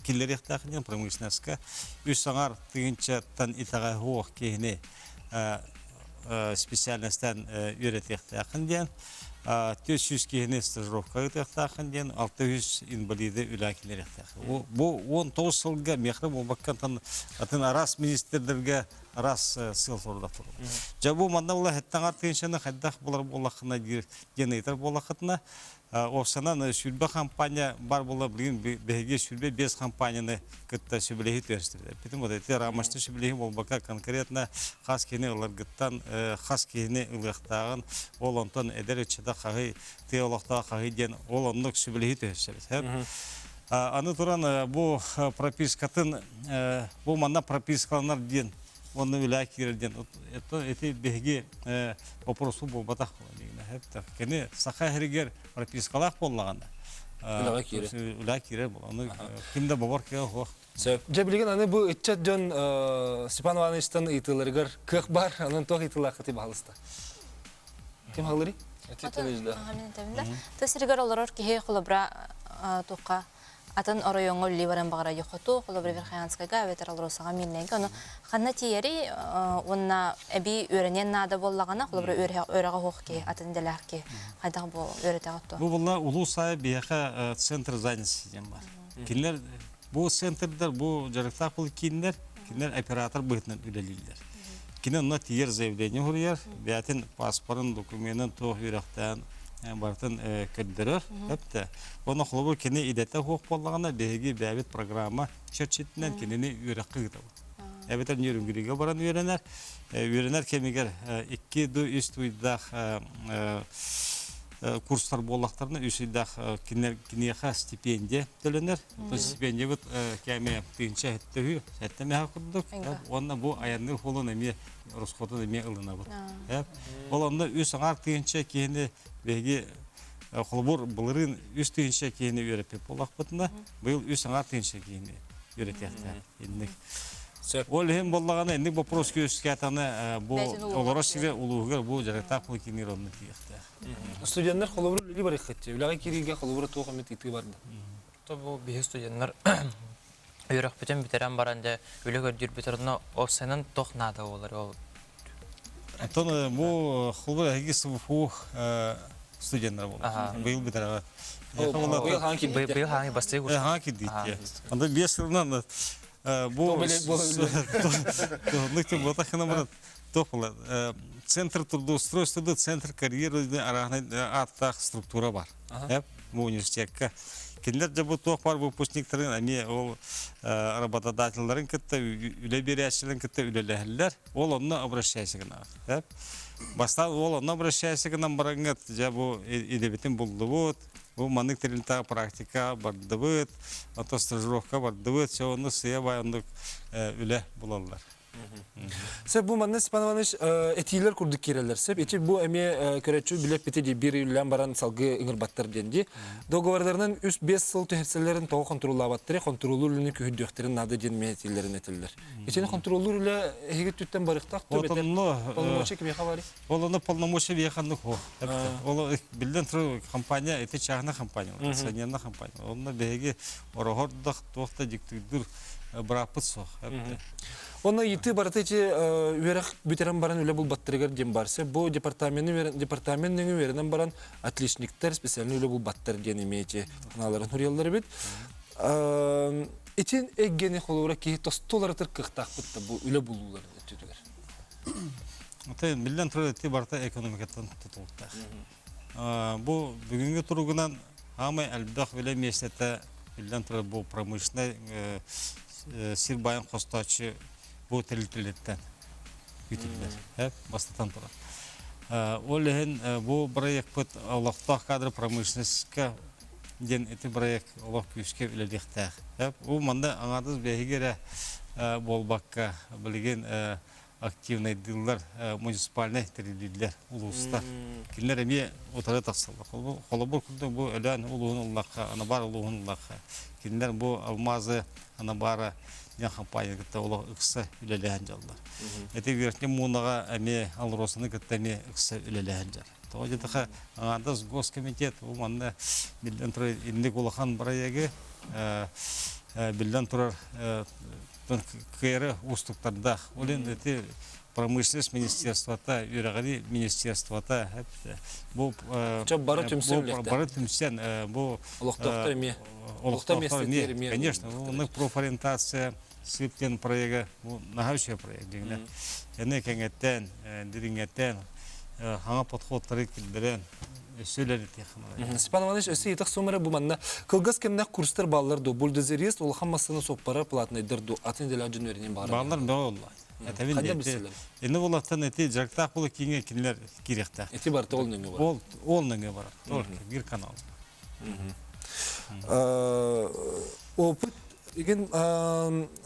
Speaker 15: киллэриэхтааххын диэн промышленностка үс аҥар тыгынчаттан итэҕэ суох киһини специальностан үөрэтиэхтээххин диэн 400 киһини стажировка ыытыахтааххын диэн 600 инвалиды үлэ киллэриэхтээх. Бу 19 сылга миэхэ буолбаккантан атын араас министрдэргэ араас сыал сорудах турар. Дьэ бу манна була хэттаҥар тыынчаны хайдах булар буоллаххына диир диэн ыйытар буоллаххытына Оксанан сүүрбэ хампаанньа бар буола билигин биһиги 25 хампаанньаны кытта сөбүлэһии түһэстибит. Эппитим вот эти рамочный сөбүлэһии буолбакка конкретно хас киһини ыларгыттан хас киһини ылыахтааҕын ол онтон эдэр ыччата хаһый тыа олохтоох хаһый диэн ол оннук сөбүлэһии түһэсэбит. Аны туран бу пропискатын бу манна пропискаланар диэн уонна үлэ киирэр диэн эти биһиги вопросу буолбатах Кини саха иһигэр пропискалаах буоллаҕына
Speaker 1: үлэҕэ киирэр.
Speaker 15: Үлэҕэ киирэр буолла. Аны ким да бобор кыа суох.
Speaker 1: Сөп. Дьэ билигин аны бу ыччат дьон Степан Ивановичтан ыйытыыларыгар кыах бар. Онон туох ыйытыылааххытый баһалыста. Ким халырый?
Speaker 12: Тыс сиригэр олорор киһи холобура туохха атын оройуоҥҥа үлэлии баран баҕарар хоту, холобура Верхоянскайга эбэтэр Алросаҕа Миирнэйгэ ону ханна тиийэрий уонна эбии үөрэниэн наада буоллаҕына, холобура үөрэҕэ суох киһи, атын идэлээх киһи хайдах бу үөрэтэҕит дуо?
Speaker 15: Бу буолла улуус аайы биһиэхэ центр занятости диэн бар. Кинилэр бу центрдар, бу дьарыктаах буолар кииннэр, кинилэр оператор быһыытынан үлэлииллэр. Кини онно тиийэр заявление суруйар, бэйэтин паспорын, докуменын туох үөрэхтээн барытын көрдөрөр. Эптэ. Онно холобур кини идэтэ суох буоллаҕына, биһиги бэйэбит программа чэрчитинэн кинини үөрэххэ ыытабыт. Эбэтэр Нерюнгрига баран үөрэнэр. Үөрэнэр кэмигэр икки ду үс туйдаах курстар буоллахтарына үс ыйдаах киниэхэ стипендия төлөнөр. Стипендиябыт кээмэйэ тыһыынча сэттэ үһү, сэттэ мэһэ курдук. Уонна бу айанныыр холун эмиэ расходун эмиэ ылынабыт. Ол онно үс аҥаар тыһыынча киһини биһиги холобур былырыын үс тыһыынча киһини үөрэппит буоллахпытына, быйыл үс аҥаар тыһыынча киһини үөрэтиэхтээх. Инник. Ол иһин буоллаҕына инник вопрос күөскээтаны бу олорор сире улууһугар бу дьарыктаах поликлиникалар онно тиийиэхтээх.
Speaker 1: Студенттар холобур үлэлии барыаххыт. Үлэҕэ киириигэ холобура туох эмит ыйытыы барда?
Speaker 5: То бу биһи студенттар. Үөрэхпитин бүтэрэн баран дьэ үлэ көрдүүрбүт онно уопсайынан туох наада буолар ол
Speaker 15: Оттон бу холбор эһиги СВФУ студеннара буолар. Быйыл бүтэрэ.
Speaker 5: Быйыл хаан кирдиттэ. Быйыл хаан бастыы курс.
Speaker 15: Хаан кирдиттэ. Анда биэс сылынан бу туох буолар центр трудоустройства центр карьеры араһынай ааттаах структура бар. Бу университетка. Кинилэр дьэ бу туох бар выпускниктарын эмиэ ол работодателларын кытта үлэ биэрээччилэрин кытта үлэлэһэллэр. Ол онно обращайся гынаҕыт. Бастаан ол онно обращайся гынан бараҥҥыт дьэ бу идэбитин буллубут, бу маннык тэрилтэҕэ практика бардыбыт, ото стажировка бардыбыт, все онно сыа бай оннук үлэ булаллар.
Speaker 1: Сөп бу манна Степан Иванович этиилэр курдук киирэллэр. Сөп ити бу эмиэ көрөччү билэппити дии биир үллээн баран салгыы ыҥырбаттар диэн дии. Договордарынан 3-5 сыл түһэрсэллэрин тоҕо хонтуруоллаабаттары хонтуруоллуур үлэни күһүрдүөхтэрин наада диэн эмиэ этиилэрин этэллэр. Итини хонтуруоллуур үлэ эһиги өттүттэн барыахтаах дуо бэтэр полномочия кимиэхэ барый?
Speaker 15: Ол ону полномочия биэхэ оннук суох. Ол биллэн турар компания ити частная компания, акционерная компания. Онно биһиги ороһордох туох да диктуйдур бырааппыт суох.
Speaker 1: Онно ыйытыы барыта ити үөрэх бүтэрэн баран үлэ булбаттарыгар диэн бар. Бу департаменты департамент нөҥүө үөрэнэн баран отличниктар специальный үлэ булбаттар диэн эмиэ ити санааларын суруйаллар эбит. Итин эйгэни холобура киһи тосту уларытар кыахтаахпыт да бу үлэ булууларын өттүтүгэр.
Speaker 15: Аты биллэн турар ити барыта экономикаттан тутулуктаах. Бу бүгүҥҥү туругунан хаамай элбэх үлэ миэстэтэ биллэн турар бу промышленнай сир байын хостооччу бу тэрилтэлэриттэн үтүллэр. Бастатан турар. Ол иһин бу проекпыт олохтоох кадр промышленностька диэн ити проект олох күүскэ үлэлиэхтээх. Бу манна аҥаардас биһиги эрэ буолбакка билигин активнайдыыллар муниципальнай тэриллиилэр улуустар. Кинилэр эмиэ утары тахсаллар. Холобур курдук бу Өлөөн улууһун ыллахха, Анабар улууһун ыллахха, кинилэр бу алмазы Анабара диэн компания кытта олох ыкса үлэлэһэн дьаллар. Ити Верхний Муунаҕа эмиэ Алросаны кытта эмиэ ыкса үлэлэһэн дьар. Тоҕо диэтэхэ, аҥаардас госкомитет бу манна биллэн турар инник улахан бырайыагы биллэн турар кыайары уустуктардаах. Ол иһин ити промышленность министерствота, үөрэҕирии министерствота бу
Speaker 1: бары түмсэн
Speaker 15: бары түмсэн бу
Speaker 1: олохтоохтор эмиэ
Speaker 15: олохтоохтор эмиэ конечно оннук профориентация СИП диэн проега бу наһаа үчүгэй проект дьиҥинэ. Эни кэҥэттэн, дириҥэттэн хаҥа подходтары киллэрэн өссө үлэлэтиэх
Speaker 1: Степан Иванович, өссө ыйытах суммара бу манна кылгас кэмнээх курстар бааллар дуо? Бульдозерист улахан массыына суоппара платнайдар дуо? Атын идэлээх дьон үөрэниэн баҕарар.
Speaker 15: Бааллар бөҕө буолла. Этэбин Эни булаттан эти дьарыктаах буола кииҥэ кинилэр киириэхтээх.
Speaker 1: Эти барыта ол нөҥүө барар.
Speaker 15: Ол ол нөҥүө барар. Только биир канал.
Speaker 1: Опыт Игин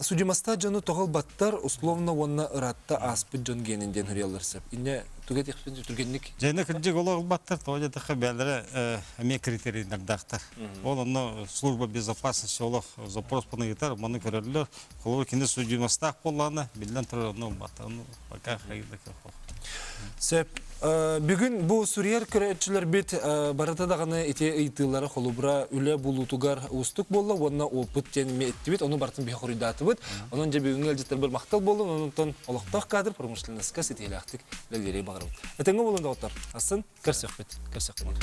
Speaker 1: судимоста дьону тоҕо ылбаттар, условно уонна ыраатта ааспыт дьон гиэнин диэн суруйаллар сөп. Инне туга этиэхпин түргэнник.
Speaker 15: Дьэни кырдьык олох ылбаттар, тоҕо диэтэххэ бэйэлэрэ эмиэ критерийдардаахтар. Ол онно служба безопасности олох запрос ыйытар, маны көрөллөр. Холобур кини судимостаах буоллаҕына, биллэн турар онно ылбаттар. Ону пока хайда
Speaker 1: Сөп. Бүгүн бу суруйар көрөөччүлэрбит барыта даҕаны ити ыйытыылара холобура үлэ булуутугар уустук буолла уонна опыт диэн эмиэ эттибит, ону барытын биһи хоруйдаатыбыт. Онон дьэ бүгүҥҥү ыалдьыттарбар махтал буоллун, онон олохтоох кадр промышленноска ситиһиилээхтик үлэлиэри баҕарабыт. Этэҥҥэ буолун доҕоттор. Асын көрсөхпүт. Көрсөхпүт.